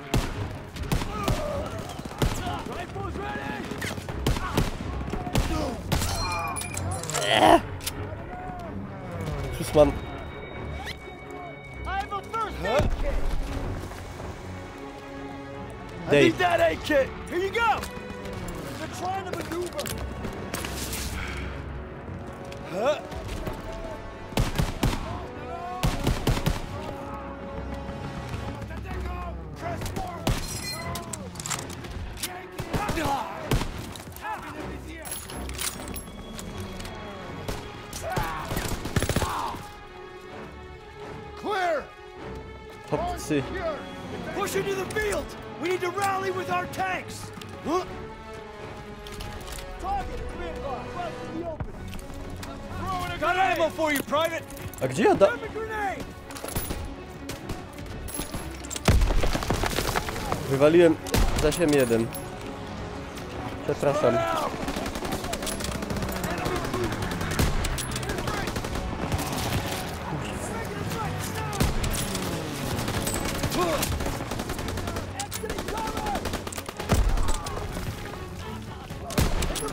Sus, mam. I have a first aid kit. I need that aid kit. Here you go. They're trying to maneuver. Huh? Clear! Chłopcy. Push into the field! We need to rally with our tanks! Huh? Target is being lost. Right in the open. Got ammo for you, Private! A gdzie ja da... Grab a grenade! Wywaliłem za siebie jeden. Przepraszam.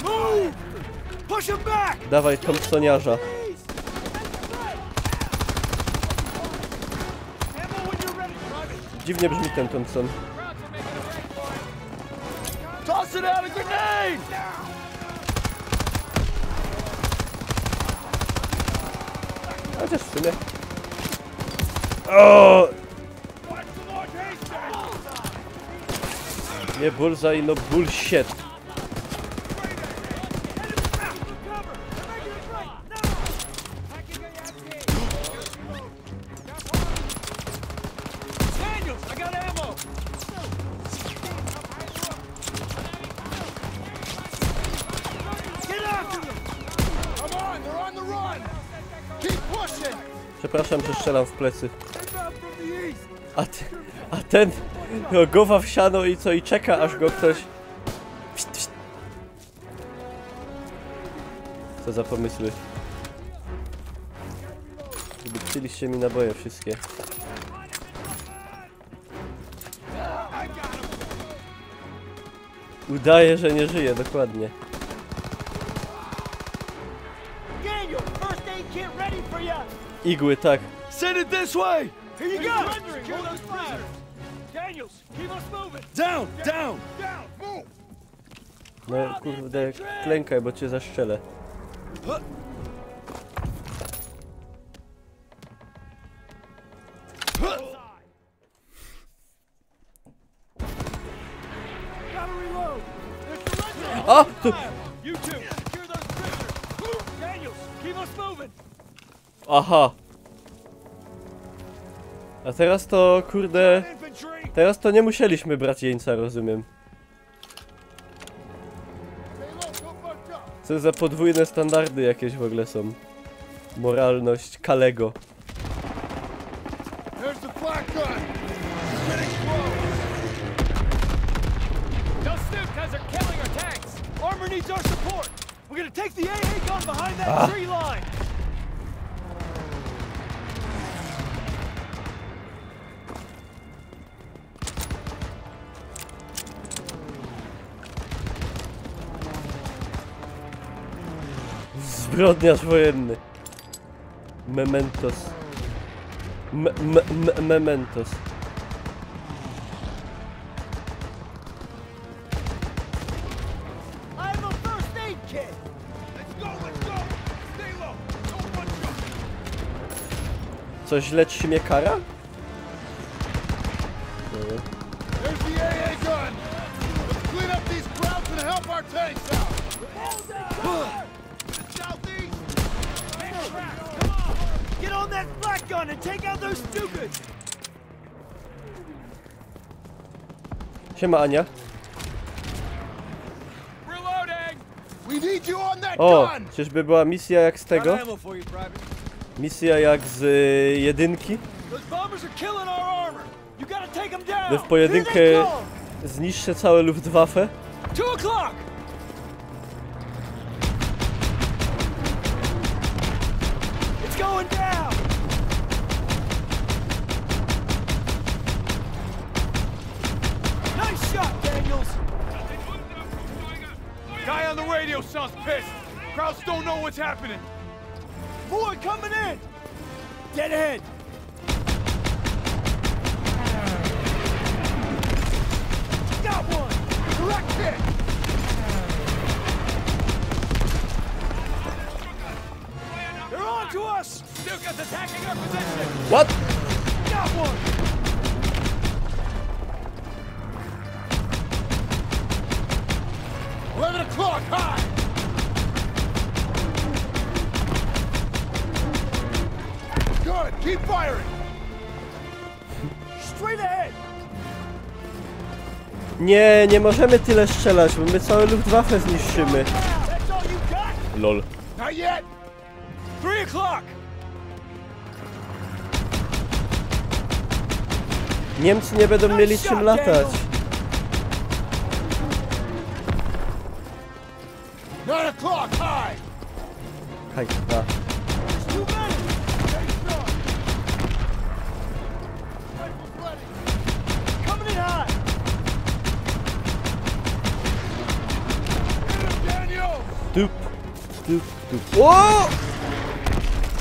Move! Push him back! Dawaj, Thompsoniarza. Dziwnie brzmi ten Thompson. Toss it out a grenade! Chociaż w sumie. O! Nie bullseye, no bullshit. Daniels, I got ammo! Get after them! Come on, they're on the run! Keep pushing! Przepraszam, że strzelam w plecy. Inbound from the east! A, ty, a ten, no, głowa w siano i co, i czeka, aż go ktoś... Pszt, pszt. Co za pomysły. Wypciliście mi naboje wszystkie. Udaje, że nie żyje, dokładnie. Daniel, first aid kit ready for you. Igły, tak. Send it this way! Here you go! Secure those prisoners! Daniels, keep us moving! Down! Down! Down! Move! No kurde, klękaj, bo cię zastrzelę. Gotta reload! They're surrendering! A! Tu... You two, secure those prisoners! Daniels, keep us moving! Aha. A teraz to, kurde... Infantry! Teraz to nie musieliśmy brać jeńca, rozumiem. Co za podwójne standardy jakieś w ogóle są. Moralność Kalego. There's the flak gun! It's getting close! Those Stukas are killing our tanks! Armor needs our support! We're gonna take the A A gun behind that tree line! Zbrodniarz wojenny. Mementos. Me, me, me, mementos. I have a first aid kit. Let's go, let's go. Co, źle trzimie kara? Dobra. There's the A A gun. Let's clean up these crowds and help our tanks out. Southeast. Get on that flak gun and take out those Stukas. Siema, Ania. Reloading. We need you on that O, gun. czyżby była misja jak z tego? Ammo for you, Private. Misja jak z y, jedynki? Those bombers are killing our armor. You gotta take them down. Że w pojedynkę zniszczę całe Luftwaffe. Two o'clock. It's going down. Nice shot, Daniels. Guy on the radio sounds pissed. Crowds don't know what's happening. More coming in. Dead ahead. Got one. Direct hit. They're on to us. Stuka's attacking our position. What? Got one. Eleven o'clock, high. Good. Keep firing. Straight ahead. Nie, nie możemy tyle strzelać, bo my całe Luftwaffe zniszczymy. That's all you got? Lol. Not yet. Three o'clock. Niemcy nie będą mieli czym latać. Nine o'clock, high. Haj, da. There's too many. Stay strong. Rifles ready. Coming in hot. Hit him, Daniel. Tup, tup, tup. O!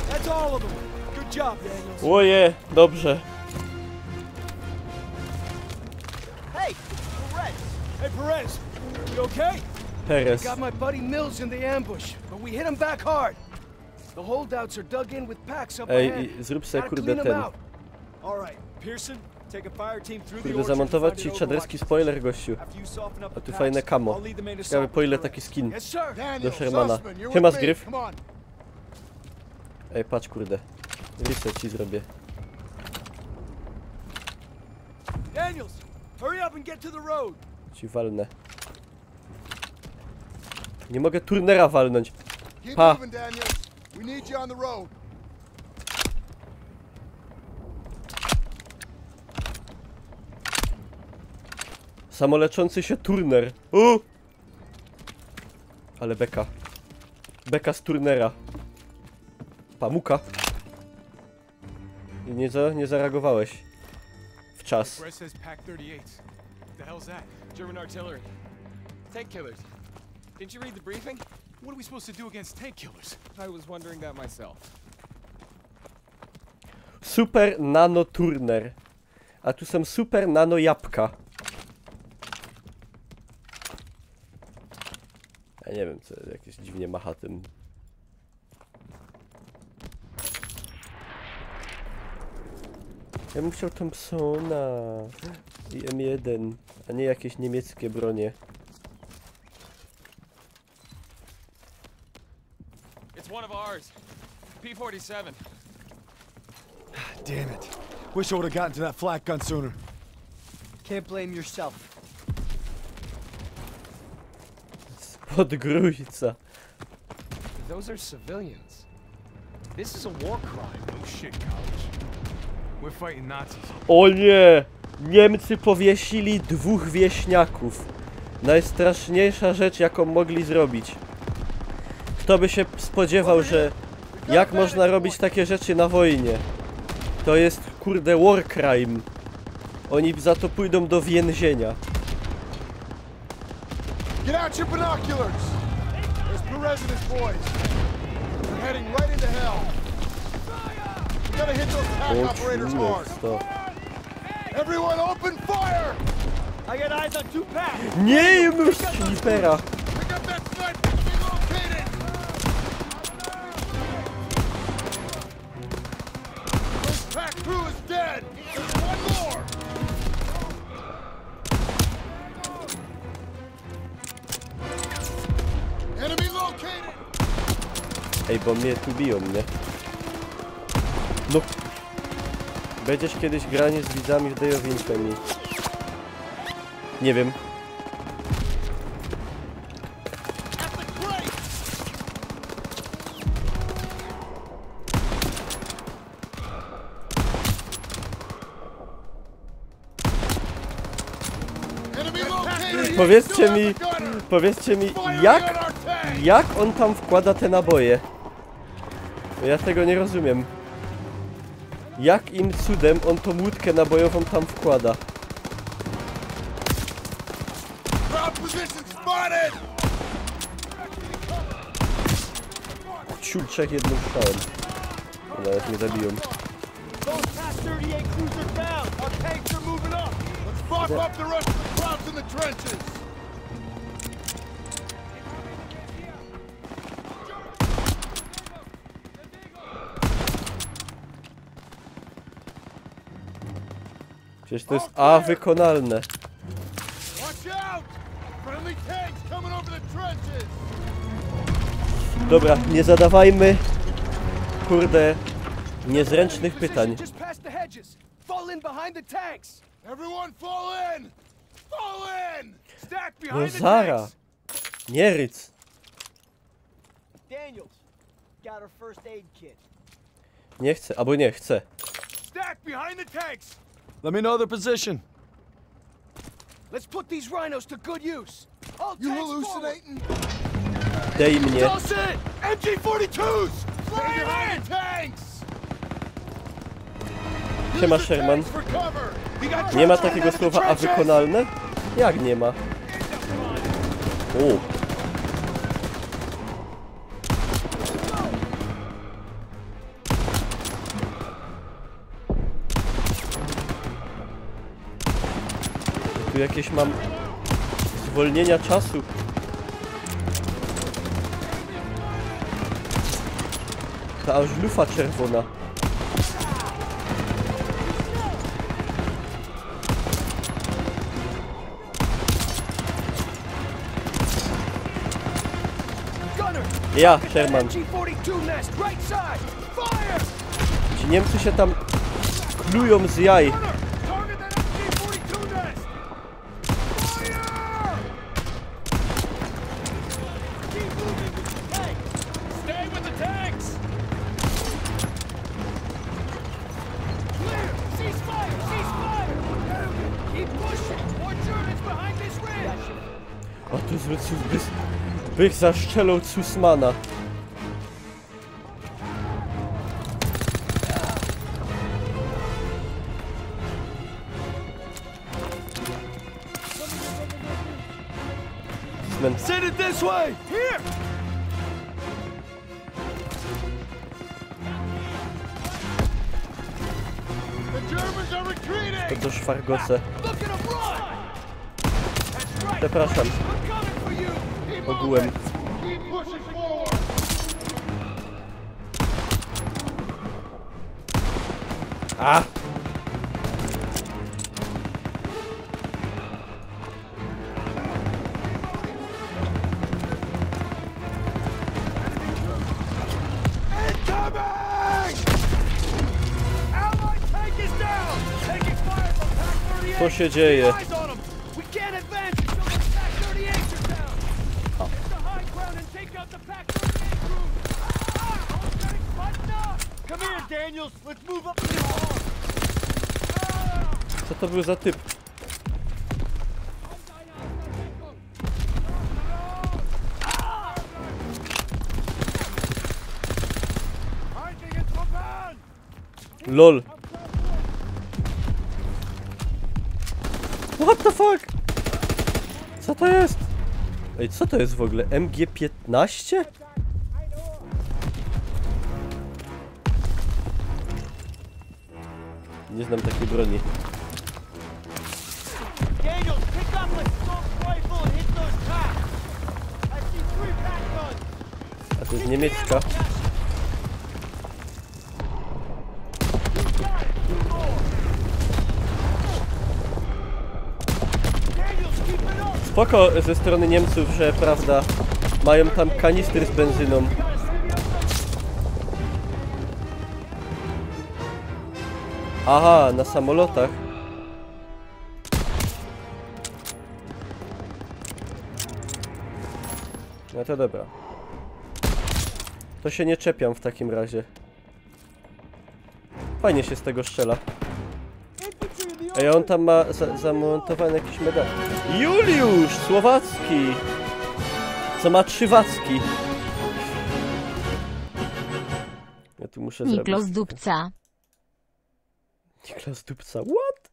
That's all of them. Good job, Daniels. Oje, dobrze. Hey, Perez. Hey, Perez. You okay? Perez. Got my buddy Mills in the ambush, but we hit him back hard. The holdouts are dug in with packs up Ej, ahead. I zrób se, Gotta kurde, clean 'em ten. Out. All right, Pearson, take a fire team through the Kurde, orchard and zamontować find ci an trzadecki overwatch. Spoiler, gościu. After you soften up A the tu packs, fajne kamo. I'll lead the main Ciekawe, assault po ile through. taki skin Yes, sir. do Daniel, Shermana. Sussman, you're Siema, with me. Zgryw. Come on. Ej, patrz, kurde. Reset ci zrobię. Daniels, hurry up and get to the road. Ci walnę. Nie mogę Turnera walnąć. Keep Pa. Moving, Daniels. We need you on the road. Samoleczący się Turner. U! Ale beka. Beka z Turnera. Pamuka. I nie, za, nie zareagowałeś. W czas. Press says Pack thirty-eight. The hell's that? German artillery. Tank killers. Didn't you read the briefing? What are we supposed to do against tank killers? I was wondering that myself. Super nano Turner. A tu są super nano jabłka. Ja nie wiem, co jakieś dziwnie macha tym. Ja bym chciał Thompsona i M jeden, a nie jakieś niemieckie bronie. It's one of ours. P forty-seven. Damn it. Wish I would have gotten to that flak gun sooner. Can't blame yourself. Spod Grójca. Those are civilians. This is a war crime. No shit, college. We're fighting Nazis. O nie! Niemcy powiesili dwóch wieśniaków. Najstraszniejsza rzecz, jaką mogli zrobić. Kto by się spodziewał, że jak można robić takie rzeczy na wojnie? To jest, kurde, war crime. Oni za to pójdą do więzienia. Get out your binoculars. There's Perez and his boys. They're heading right into hell. We gotta hit those pack O operators kurde, hard. To. Everyone, open fire! I got eyes on two packs. Nie, już snipera. Pick up that sniper. Relocated. Those Ej, bo mie tu bijōm, nie? No. Bydziesz kejś granie z widzami w Day of Infamy? Nie wiym. Powiydzcie mi, powiydzcie mi, jak, jak ôn tam wkłŏda te naboje? Bo jŏ tego niy rozumiym. Jakim cudym ôn tã łōdkã nabojowōm tam wkłŏda? Ciul trzech jednym strzałym. Nawet mie zabijōm. Those Pak thirty-eight cruisers down. Our tanks are moving up. Let's mop up the rest of the Krauts in the trenches. Przecież to je awykonalne. Watch out! Friendly tanks coming over the trenches. Dobra, niy zadŏwajmy, kurde, niyzryncznych pytań. Just past the hedges. Fall in behind the tanks. Everyone fall in! Fall in! Stack behind the tanks. No zara. Niy ryc. Daniels, got her first aid kit. Niy chcę, abo niy chcę. Stack behind the tanks. Let me know their position. Let's put these rhinos to good use. All tanks forward. You hallucinating? Dej mie. Dawson! M G forty-twos! Fire in! Tanks! Siema, Sherman. Niy ma takigo słowa awykonalne? Jak niy ma? O. Tu jakeś mam zwolnienia czasu. Ta aż lufa czerwona. Gunner! Ja, Sherman. M G forty-two nest, right side! Fire! Ci Niemcy się tam klujōm z jaj. Gunner! Target that M G forty-two nest! Fire! Keep moving with the tanks! Stay with the tanks! Clear! Cease fire! Cease fire! Keep pushing! More Germans behind this ridge! O, tu zły cud, bych, bych zaszczelōł Susmana. Send it this way! Here! The Germans are retreating! To do szwargoce. Look at 'em run! Przepraszam. Ogółem. A! Incoming! Allied tank is down! Taking fire from Pak thirty-eight! Co się dzieje? Eyes on 'em! We can't advance until the Pak thirty-eights are down! Get to high ground and take out the Pak thirty-eight crew! Ah! All tanks button up! Come here, Daniels! Let's move up to the wall! Co to bōł za typ? Lol. What the fuck? Co to jest? Ej, co to jest w ogóle? M G piętnaście? Nie znam takiej broni. Daniels, pick up the scope rifle and hit those Paks. I see three Pak guns. A to jest niemiecka. Spoko ze strony Niemców, że, prawda, mają tam kanistry z benzyną. Aha, na samolotach. No to dobra. To się nie czepiam w takim razie. Fajnie się z tego strzela. Ej, on tam ma za, zamontowany jakiś medal. Juliusz Słowacki! Co ma trzywacki? Ja tu muszę zrobić. Niklos Dupca. Niklos Dupca, what?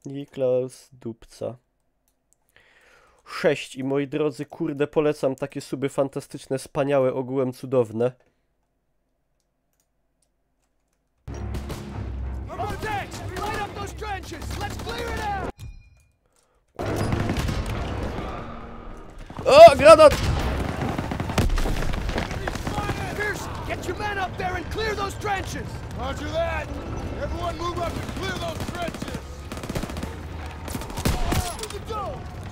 Niklos Dupca. Sześć. I moi drodzy, kurde, polecam takie suby fantastyczne, wspaniałe, ogółem cudowne. O, granat! Pierce, get your men up there and clear those trenches! Roger that! Everyone move up and clear those trenches!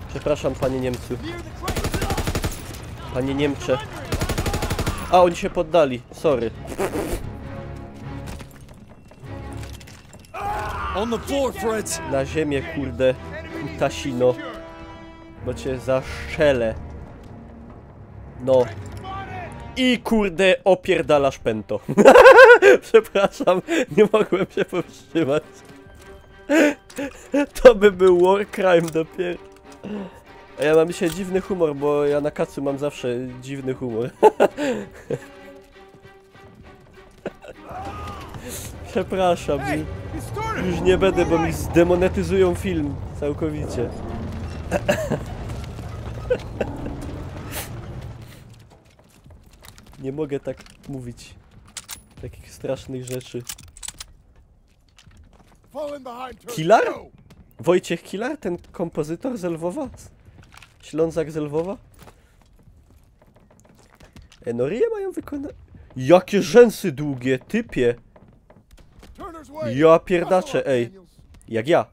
Przepraszam, panie Niemcu. Panie Niemcze. A, oni się poddali. Sorry. On the floor, Fritz. Na ziemię, kurde. Kutasino. Bo cię zaszczelę. No. I kurde, opierdalasz pęto. Przepraszam, nie mogłem się powstrzymać. To by był war crime dopiero. A ja mam dzisiaj dziwny humor, bo ja na kacu mam zawsze dziwny humor. Przepraszam, ju-, już nie będę, bo mi zdemonetyzują film całkowicie. Nie mogę tak mówić. Takich strasznych rzeczy. Kilar? Wojciech Kilar? Ten kompozytor z Lwowa? Ślązak z Lwowa? E, no ryje mają wykona-, jakie rzęsy długie, typie. Ja pierdaczę, ej. Jak ja.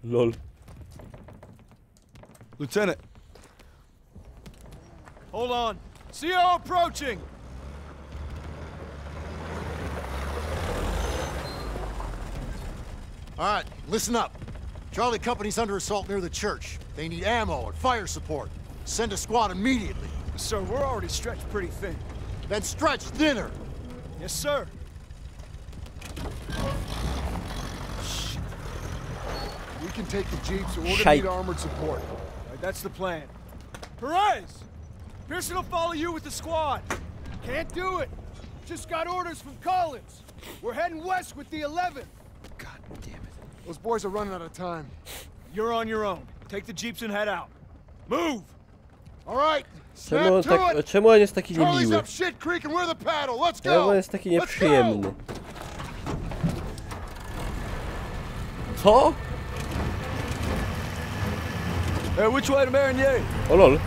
Lol. Lieutenant. Hold on. C O approaching! All right, listen up. Charlie Company's under assault near the church. They need ammo and fire support. Send a squad immediately. Sir, we're already stretched pretty thin. Then stretch thinner. Yes, sir. We can take the jeeps, but we're gonna need armored support. All right, that's the plan. Perez! Pearson will follow you with the squad. Can't do it. Just got orders from Collins. We're heading west with the eleventh. God damn it. Those boys are running out of time. You're on your own. Take the jeeps and head out. Move! All right. Czemu on tak, czemu on jest taki niemiły? Czemu on jest taki nieprzyjemny? Co? Hey, which way to Marigny? O lol.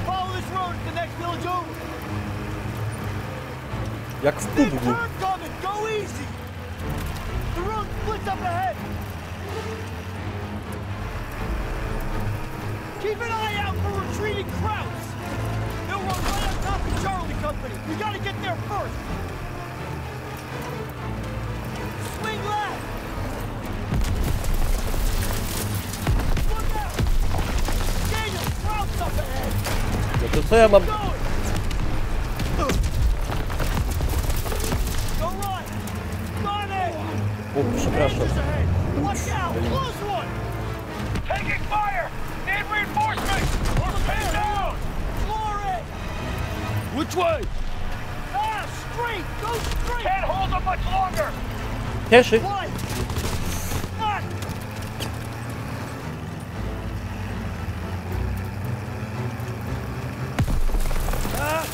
Follow this road, it's the next village over. Jak w pubgu. Turn coming, go easy. The road splits up ahead. Keep an eye out for retreating Krauts. They'll run right on top of Charlie Company. We gotta get there first. Swing left. Look out. Daniel, Krauts up ahead. No to co ja mam? Keep going. Go right. Got it. O, przepraszam. Watch out. Close one. Taking fire. Need reinforcements. We're pinned down. Floor it. Which way? Ah, straight. Go straight. Can't hold them much longer. Cieszy. Why? Ah.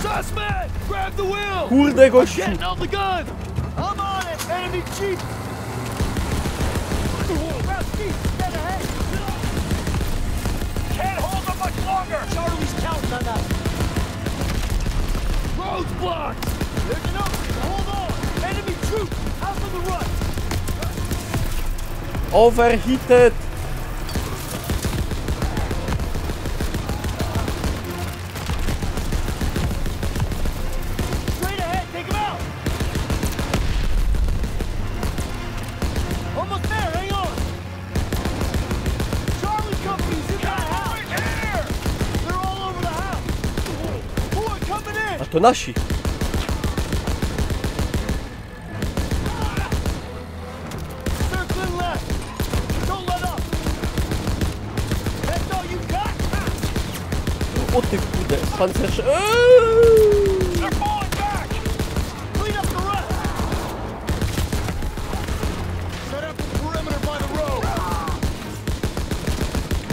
Suspect! Grab the wheel! Kurde, gościu! I'm getting on the gun! I'm on it! Enemy jeep! Route jeep, dead ahead! Can't hold them much longer! Charlie's counting on us! Road's blocked! There's an opening! Hold on! Enemy troops! Out on the run! Overheated! To nasi. Circling left. Don't let up. That's all you got? O ty kurde, pancerz. Eee! They're falling back. Clean up the rest. Set up the perimeter by the road.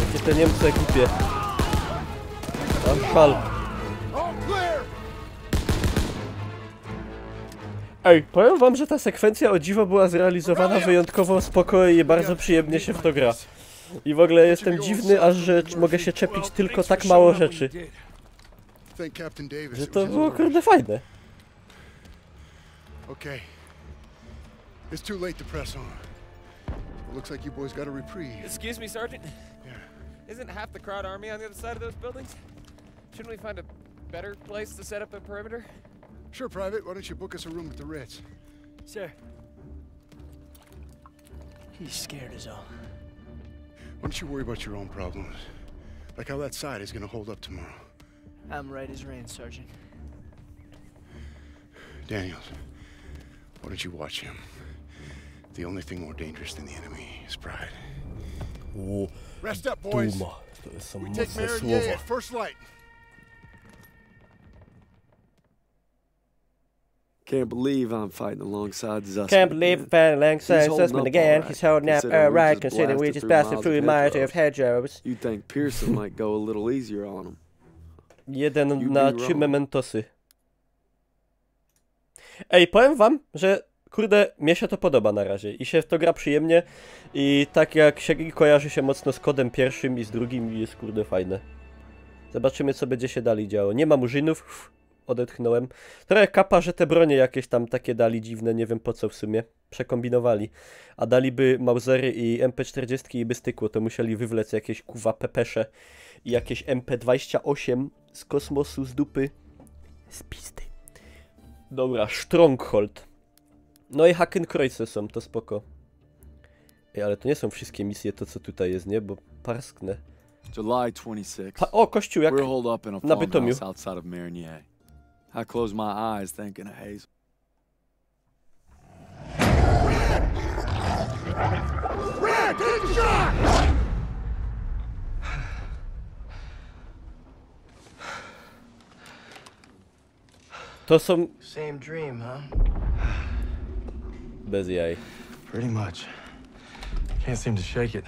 Jakie te Niemcy głupie. Am szal. All clear. Ej, powiem wam, że ta sekwencja, o dziwo, była zrealizowana wyjątkowo spokojnie i bardzo przyjemnie się w to gra. I w ogóle jestem dziwny, aż że mogę się czepić tylko tak mało rzeczy. Thank Captain Davis. Że It to was his było orders. Kurde fajne. Okay. It's too late to press on. It looks like you boys got a reprieve. Excuse me, Sergeant. Yeah. Isn't half the crowd army on the other side of those buildings? Shouldn't we find a better place to set up a perimeter? Sure, Private. Why don't you book us a room at the Ritz? Sir. He's scared as all. Why don't you worry about your own problems? Like how that side is gonna hold up tomorrow. I'm right as rain, Sergeant. Daniels, why don't you watch him? The only thing more dangerous than the enemy is pride. O, Rest up, boys. Duma. To są We take mocne Marigny słowa. at first light. Can't believe I'm fighting alongside Zussman. Can't believe Van Lang He's says holding Zussman up again. all He's right, holding up considering we alright, just considering we blasted just through blasted miles through of miles of hedgerows. hedgerows. You'd think Pearson might go a little easier on him. Jeden You'd na be trzy wrong. mementosy. Ej, powiem wam, że kurde, mnie się to podoba na razie i się w to gra przyjemnie i tak jak się i kojarzy się mocno z kodem pierwszym i z drugim i jest kurde fajne. Zobaczymy, co będzie się dalej działo. Nie ma Murzynów, odetchnąłem. Trochę kapa, że te bronie jakieś tam takie dali dziwne, nie wiem po co w sumie. Przekombinowali. A daliby Mausery i M P czterdzieści i by stykło, to musieli wywlec jakieś kuwa pepesze i jakieś M P dwadzieścia osiem z kosmosu, z dupy. Z pizdy. Dobra, Stronghold. No i Hakenkreuze są, to spoko. Ej, ale to nie są wszystkie misje, to co tutaj jest, nie? Bo parsknę. July twenty-sixth. Pa o, kościół jak... We're holed up in a na Bytomiu. Farmhouse outside of Marigny. I close my eyes thinking of Hazel. To są... Same dream, huh? Bez jaj. Pretty much. Can't seem to shake it.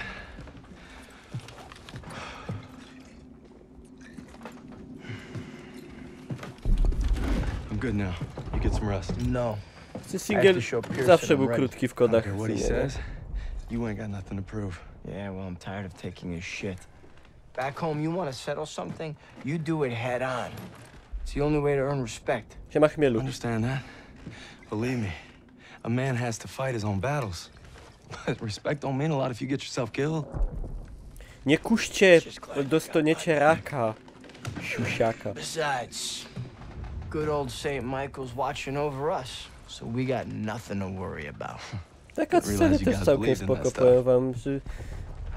I'm good now. You get some rest. No. Singiel zawsze był krótki w kodach. Okay, what he says, you ain't got nothing to prove. Yeah, well, I'm tired of taking his shit. Back home, you want to settle something, you do it head on. It's the only way to earn respect. Siema, Chmielu. Understand that. Believe me, a man has to fight his own battles. But respect don't mean a lot if you get yourself killed. Nie kuście, dostaniecie raka. Siusiaka. Besides, good old Saint Michael's watching over us, so we got nothing to worry about. Te cutsceny Realize you też gotta całkiem believe in that spoko, stuff. Powiem wam, że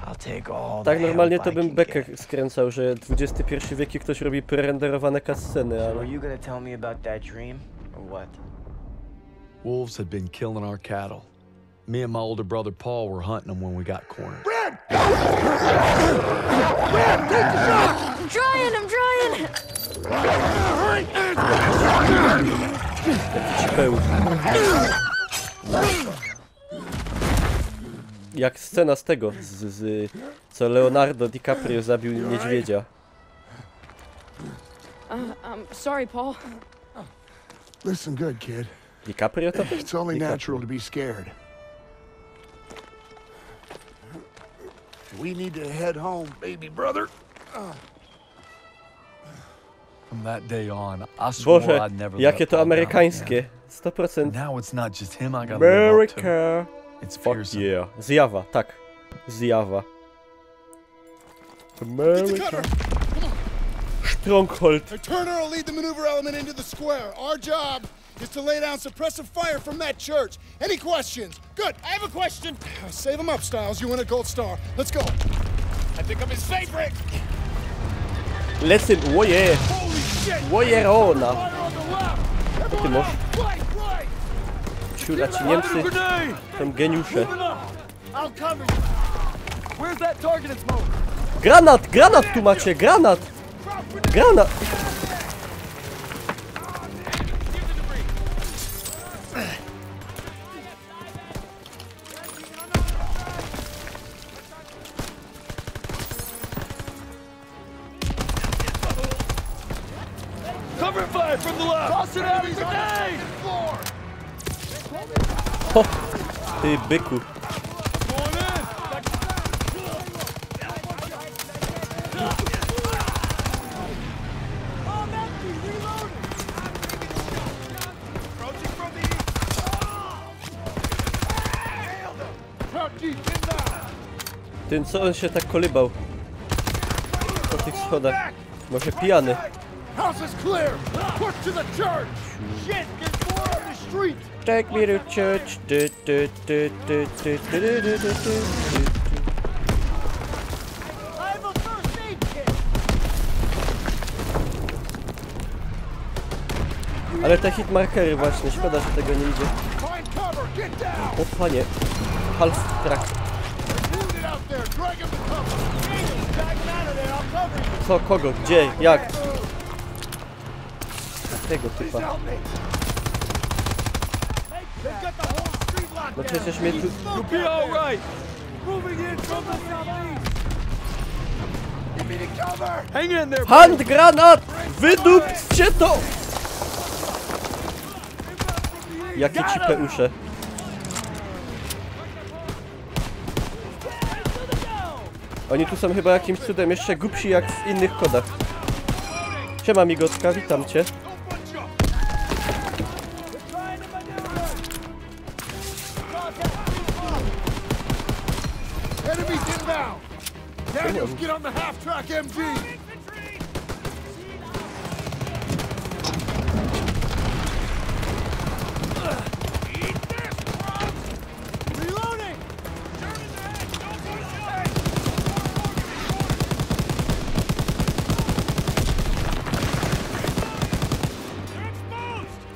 I'll take all tak the normalnie help to I bym can bekę get. Skręcał, że dwudziesty pierwszy wiek i ktoś robi prerenderowane cutsceny, So ale... are you gonna tell me about that dream, or what? Wolves had been killing our cattle. Me and my older brother Paul were hunting them when we got cornered. I'm trying, I'm trying. Jak scena z tego, z, z, co Leonardo DiCaprio zabił niedźwiedzia. Uh, um, sorry, Paul. Listen good, kid. DiCaprio to był? It's only DiCaprio. Natural to be scared. We need to head home, baby brother. From that day on, I swore Boże, I'd never jakie let to Paul down amerykańskie. again. sto procent. Now it's not just him I gotta live up to. America. It's Fuck Pearson. Yeah. Zjawa, tak. Zjawa. America. Stronghold. Turner will lead the maneuver element into the square. Our job is to lay down suppressive fire from that church. Any questions? Good. I have a question. Save him up, Stiles. You win a gold star. Let's go. I think I'm his favorite. Lecym, oje. Holy shit! Ojerona. Fire on the Co ty masz? Siura, ci Niemcy są geniusze. Granat! Granat tu macie! Granat! Granat! Cover fire from the left! Toss it out of grenade! Ho! Ty byku. Ty, co on się tak kolybał? Po tych schodach. Może pijany. House is clear! Push to the church! Shit, there's more on the street! Take me to church. Du, du, du. Ale te hitmarkery właśnie, szkoda, że tego nie idzie. O panie. Half track. Co, kogo, gdzie, jak? Tego typa. No przecież mnie tu... Hand granat! Wydupcie to! Jakie cipy usze. Oni tu są chyba jakimś cudem jeszcze głupsi jak w innych kodach. Siema, migotka, witam cię. Enemies inbound! Daniels, get on the half-track M G!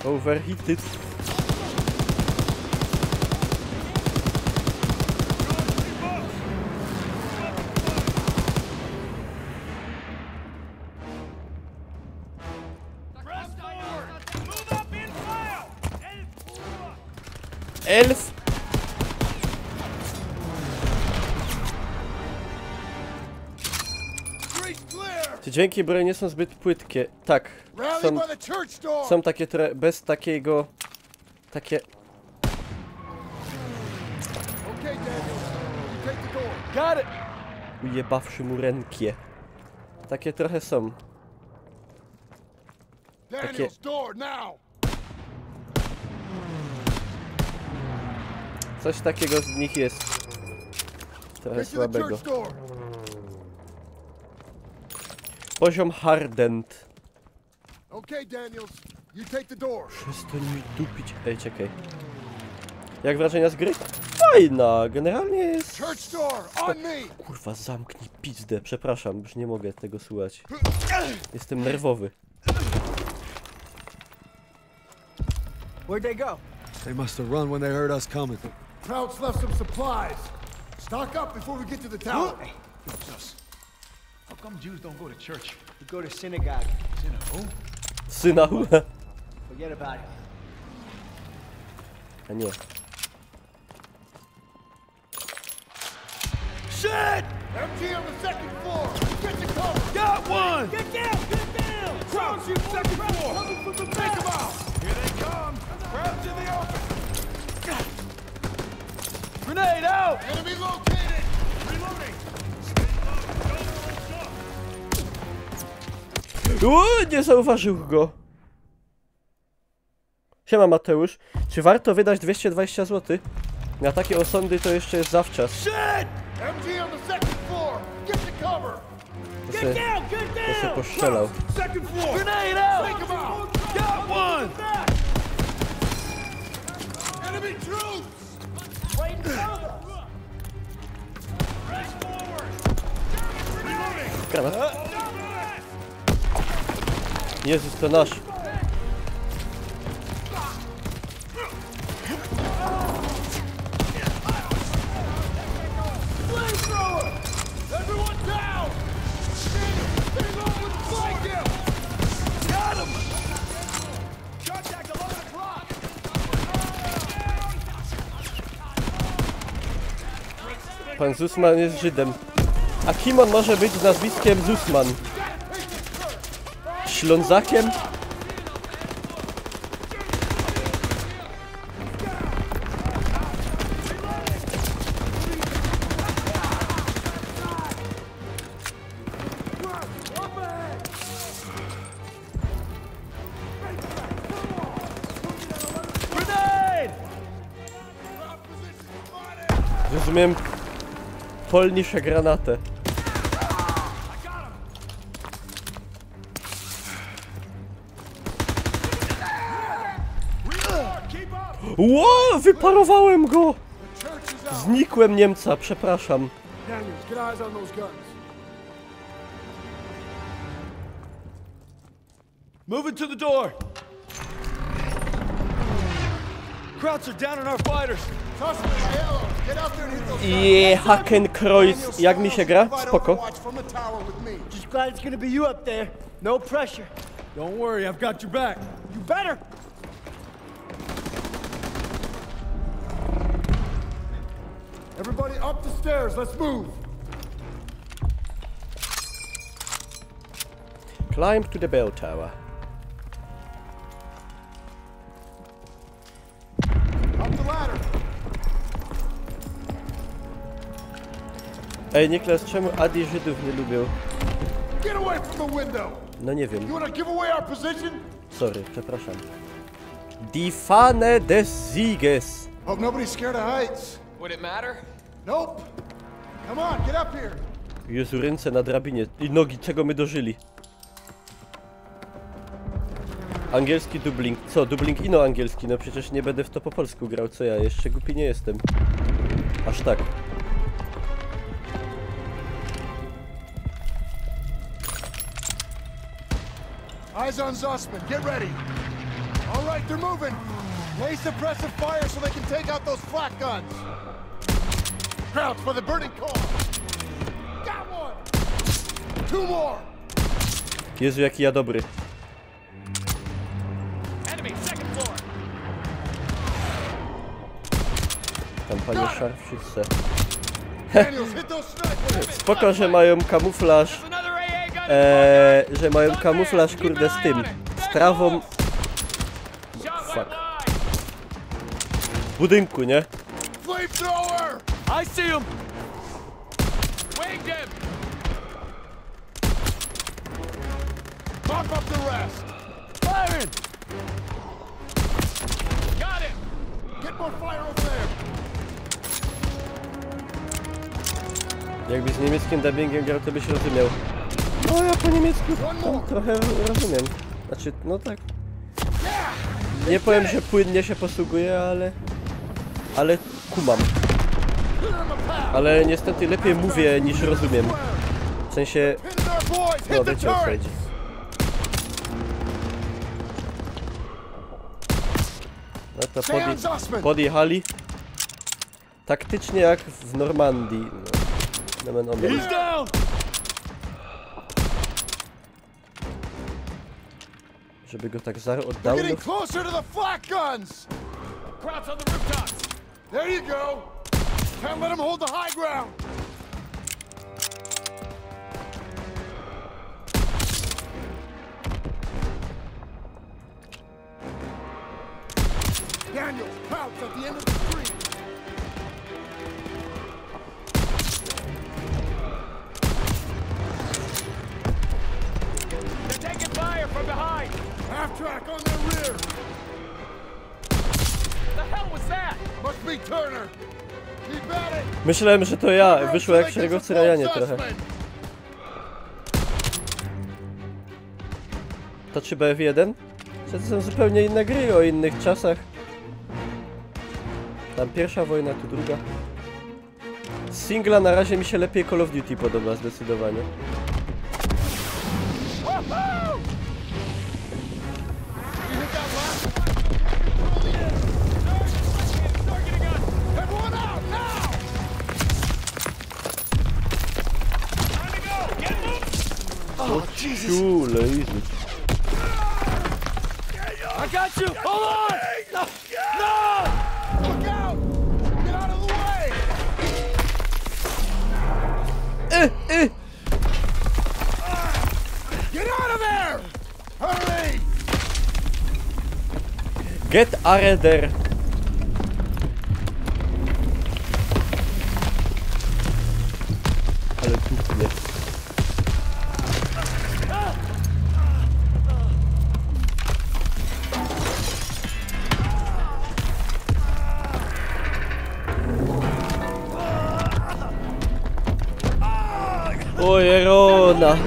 Overheated. Elf! Te dźwięki broń nie są zbyt płytkie. Tak. Są, są takie trochę bez takiego... Takie... Ujebawszy mu rękie. Takie trochę są. Takie... Coś takiego z nich jest. Trochę słabego. Poziom hardened. Okay, Daniels, you take the door. Przestań mi dupić. Ej, czekaj. Jak wrażenia z gry? Fajna, generalnie jest... Church door, on me! Kurwa, zamknij pizdę, przepraszam, już nie mogę tego słuchać. Jestem nerwowy. Where'd they go? They must have run when they heard us coming. Krauts left some supplies. Stock up before we get to the tower. Hey, what's up? How come Jews don't go to church? We go to synagogue. Synagogue? Synagogue? Forget about it. A nie. Shit! M G on the second floor! Get to cover! Got one! Get down! Get down! Crouch, you second floor! Take 'em out! Here they come! Crouch in the open! Grenade out! Enemy located! Reloading! Uuu, nie zauważył go. Siema, Mateusz. Czy warto wydać dwieście dwadzieścia złotych? Na takie osądy to jeszcze jest zawczas. Shit! M G on the second floor! Get to cover! To se, to se postrzelał. Second floor! Grenade out! Take 'em out! Got one! Enemy troops! Granat. Jezus, to nasz. Pan Zussman jest Żydem. A kim on może być z nazwiskiem Zussman? Ślązakiem? Rozumiem. Polnisze granaty. Ło, wyparowałem go! Znikłem Niemca, przepraszam. Daniels, get eyes on those guns. Move it to the door. Krauts are down on our fighters. Trust me, Yellow. Get out there and hit those guys. Je, Hakenkreuz. Jak mi się gra? Spoko. Overwatch from the tower with me. Just glad it's gonna be you up there. No pressure. Don't worry, I've got your back. You better. Everybody up the stairs, let's move. Climb to the bell tower. Up the ladder. Ej, Niklas, czemu Adi Żydów nie lubił? Get away from the window. No nie wiem. You wanna give away our position? Sorry, przepraszam. Die Fahne des Sieges. Hope nobody's scared of heights. Would it matter? Nope. Come on, get up here. Jezu, ręce na drabinie i nogi, czego my dożyli? Angielski dubbing. Co, dubbing ino angielski? No przecież nie będę w to po polsku grał, co ja? Jeszcze głupi nie jestem. Aż tak. Eyes on Zussman. Get ready. All right, they're moving. Lay suppressive fire so they can take out those flak guns. Krauts for the burning car. Got one. Two more. Jezu, jaki ja dobry. Enemy, second floor. Tam, panie szarfszyce. Daniels, hit those snipers. Spoko, że mają kamuflaż. Eee, że mają kamuflaż, kurde, z tym. Z trawą. Fuck. W budynku, nie? Flamethrower! I see him! Winged him! Pop up the rest! Firing! Got him! Get more fire over there! Jakbyś z niemieckim dubbingiem grał, to byś rozumiał. No, ja po niemiecku tam trochę rozumiem. Znaczy, no tak. Nie powiem, że płynnie się posługuję, ale... Ale kumam. Ale niestety lepiej mówię, niż rozumiem. W sensie... No, wiecie, o co chodzi. No to podje-, podjechali. Taktycznie jak w Normandii. No, nomen omen. He's down! Żeby go tak zar-, oddał. We're getting closer to the flak guns! Krauts on the rooftops! There you go! Can't let 'em hold the high ground! Daniels, Krauts at the end of the street! They're taking fire from behind! Half track on their rear! The hell was that? Must be Turner! Keep at it! Myślałem, że to ja. Wyszło jak w Szeregowcu Ryanie trochę. To czy B F jeden? To są zupełnie inne gry o innych czasach. Tam pierwsza wojna, tu druga. Z singla na razie mi się lepiej Call of Duty podoba zdecydowanie. Oh, Jesus. I got you! Hold on! No! No! Look out! Get out of the way! y, y. Get out of there! Hurry! Get areder. Ale dupnie. O jerona.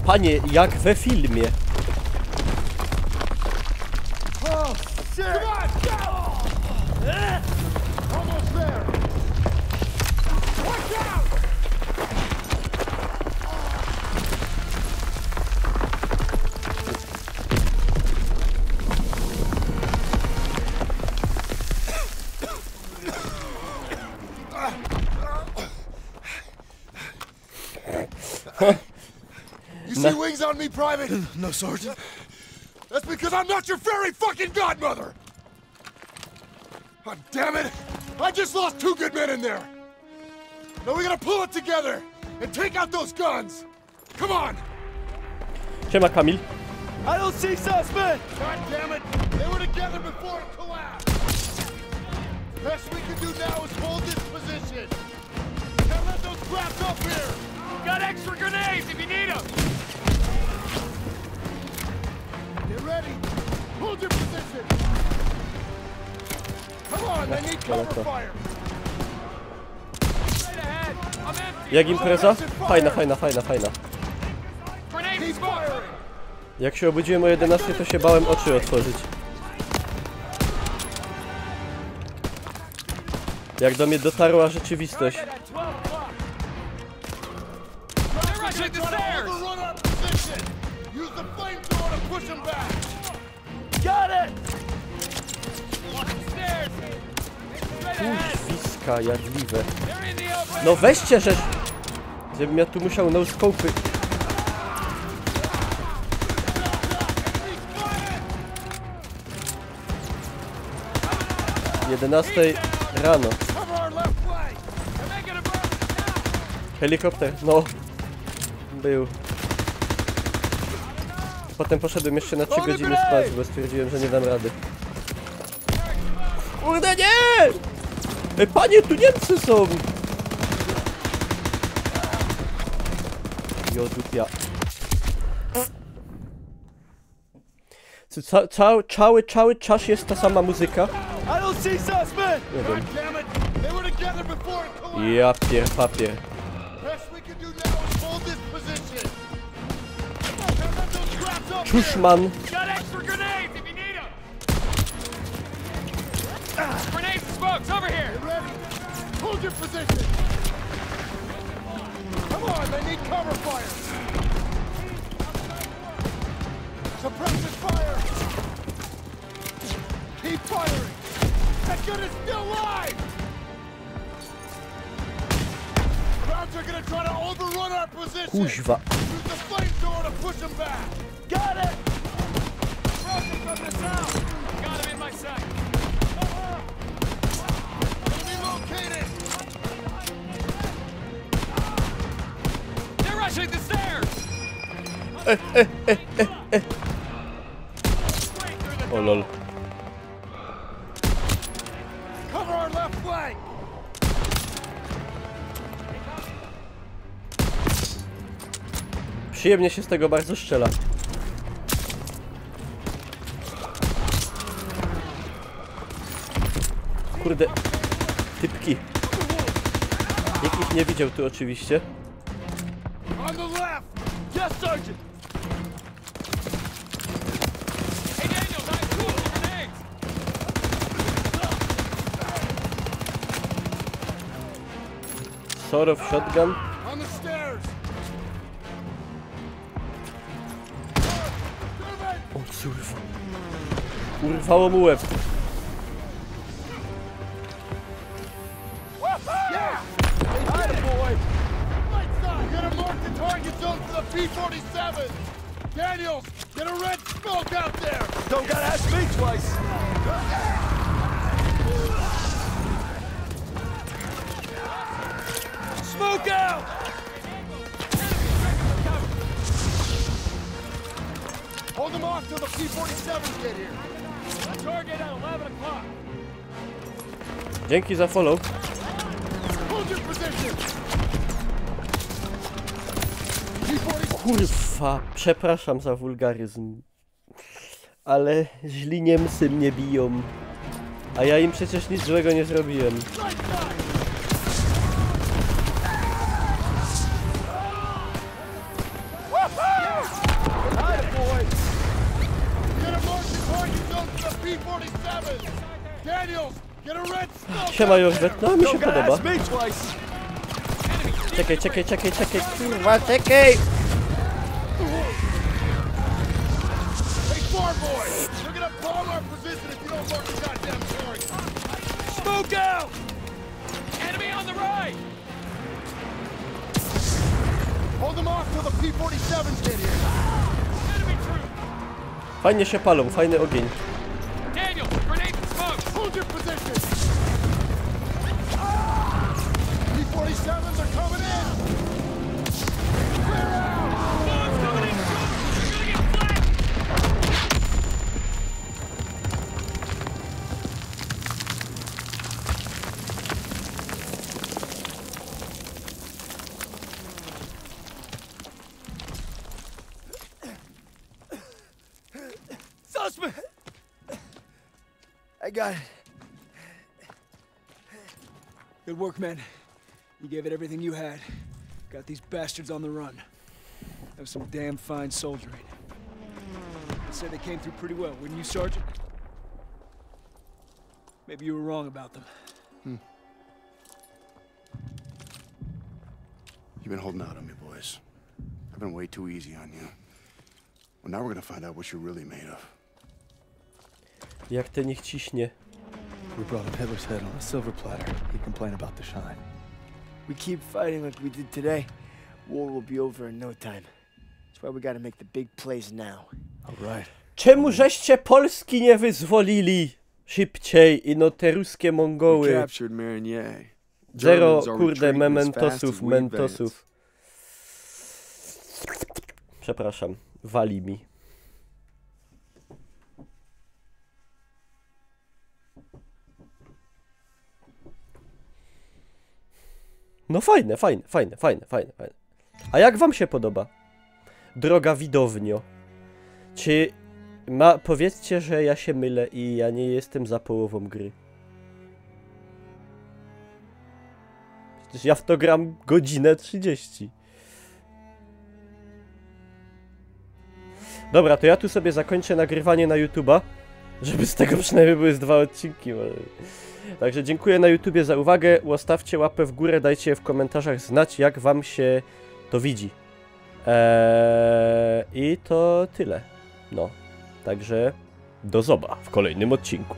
Panie, jak we filmie. Oh, shit! Come on, go! Almost there! Watch out! You see wings on me, Private? No, Sergeant. That's because I'm not your fairy fucking godmother! God damn it! I just lost two good men in there! Now we gotta pull it together and take out those guns! Come on! Siema, Kamil. I don't see suspect! God damn it! They were together before it collapsed! The best we can do now is hold this position! Can't let those brats up here! Got extra grenades if you need them! Get ready! Hold your position! Come on, I need cover fire! Jak impreza? Fajna, fajna, fajna, fajna. Jak się obudziłem o jedenastej, to się bałem oczy otworzyć. Jak do mnie dotarła rzeczywistość. Kurwiska jadliwe. No weźcie, że... Żebym ja tu musiał no-scope'y. Jedenastej rano. Helikopter, no. Był. Potem poszedłem jeszcze na trzy godziny spać, bo stwierdziłem, że nie dam rady. Kurde, nie! Ej, panie, tu Niemcy są! Jo, dupia. Czy ca ca cały, cały czas jest ta sama muzyka? I don't see suspect! Nie wiem. God damn it! They were together before it collapsed! Ja pier papier. Best we can do now is hold this position! Can't let those brats up here! Czuszman. Got extra grenades if you need them! Grenades and smokes over here! Get ready! Hold your position! Come on, they need cover fire! Suppressive fire! Keep firing! That gun is still live! Crowds are gonna try to overrun our position! Kuźwa. Use the flamethrower to push them back! Got it! Approaching from the south! Got him in my sight! Enemy located! They're rushing the stairs! O lol. Cover our left flank! Przyjemnie się z tego bardzo strzela. Kurde. Typki. Nikt ich nie widział tu oczywiście. On the left! Yes, Sergeant! Hey, Daniel, nice cool grenades! Sort of shotgun. On the stairs! O kurwa. Urwało mu łeb. Yeah! Attaboy! Right side! Gotta mark the target zone for the P forty-seven! Daniels, get a red smoke out there! Don't gotta ask me twice. Smoke out! Hold them off till the P forty-sevens get here. Target at eleven o'clock. Dzięki za follow. Hold your position! P forty, Kurwa, przepraszam za wulgaryzm. Ale źli Niemcy mnie biją. A ja im przecież nic złego nie zrobiłem. right side! Get a march and target zone for the P forty-seven! Daniels, get a red smoke Siema out Jorwet, there! No mi się Don't gotta podoba. ask me twice. Czekaj, czekaj, czekaj, czekaj, kurwa, czekaj! Hey, Farboy! They're gonna bomb our position if you don't mark the goddamn target! Smoke out! Enemy on the right. Hold them off till the P forty-sevens get here! Enemy troop. Fajnie się palą, fajny ogień. Daniel, grenade and smoke. Hold your position! P forty-sevens are coming in! Clear out! Bombs coming in. You're gonna get flat. Sussman! I got it. Good work, men. You gave it everything you had. Got these bastards on the run. That was some damn fine soldiering. I'd say they came through pretty well, wouldn't you, Sergeant? Maybe you were wrong about them. You've been holding out on me, boys. I've been way too easy on you. Well, now we're gonna find out what you're really made of. Jak ten ich ciśnie. We brought him Hitler's head on a silver platter. He complained about the shine. We keep fighting like we did today, war will be over in no time. That's why we gotta make the big plays now. All right. Czemu żeście Polski nie wyzwolili szybciej, ino te ruskie We Mongoły? Captured Marigny. Zero, Germans are kurde, retreating as fast mementosów, as we advance. mentosów. Przepraszam, wali mi. No fajne, fajne, fajne, fajne, fajne, fajne. A jak wam się podoba? Droga widownio. Czy ma... Powiedzcie, że ja się mylę i ja nie jestem za połową gry. Przecież ja w to gram godzinę trzydzieści. Dobra, to ja tu sobie zakończę nagrywanie na YouTube'a, żeby z tego przynajmniej były z dwa odcinki. Może. Także dziękuję na YouTubie za uwagę, łostawcie łapę w górę, dajcie w komentarzach znać, jak wam się to widzi. Eee, I to tyle. No, także do zoba w kolejnym odcinku.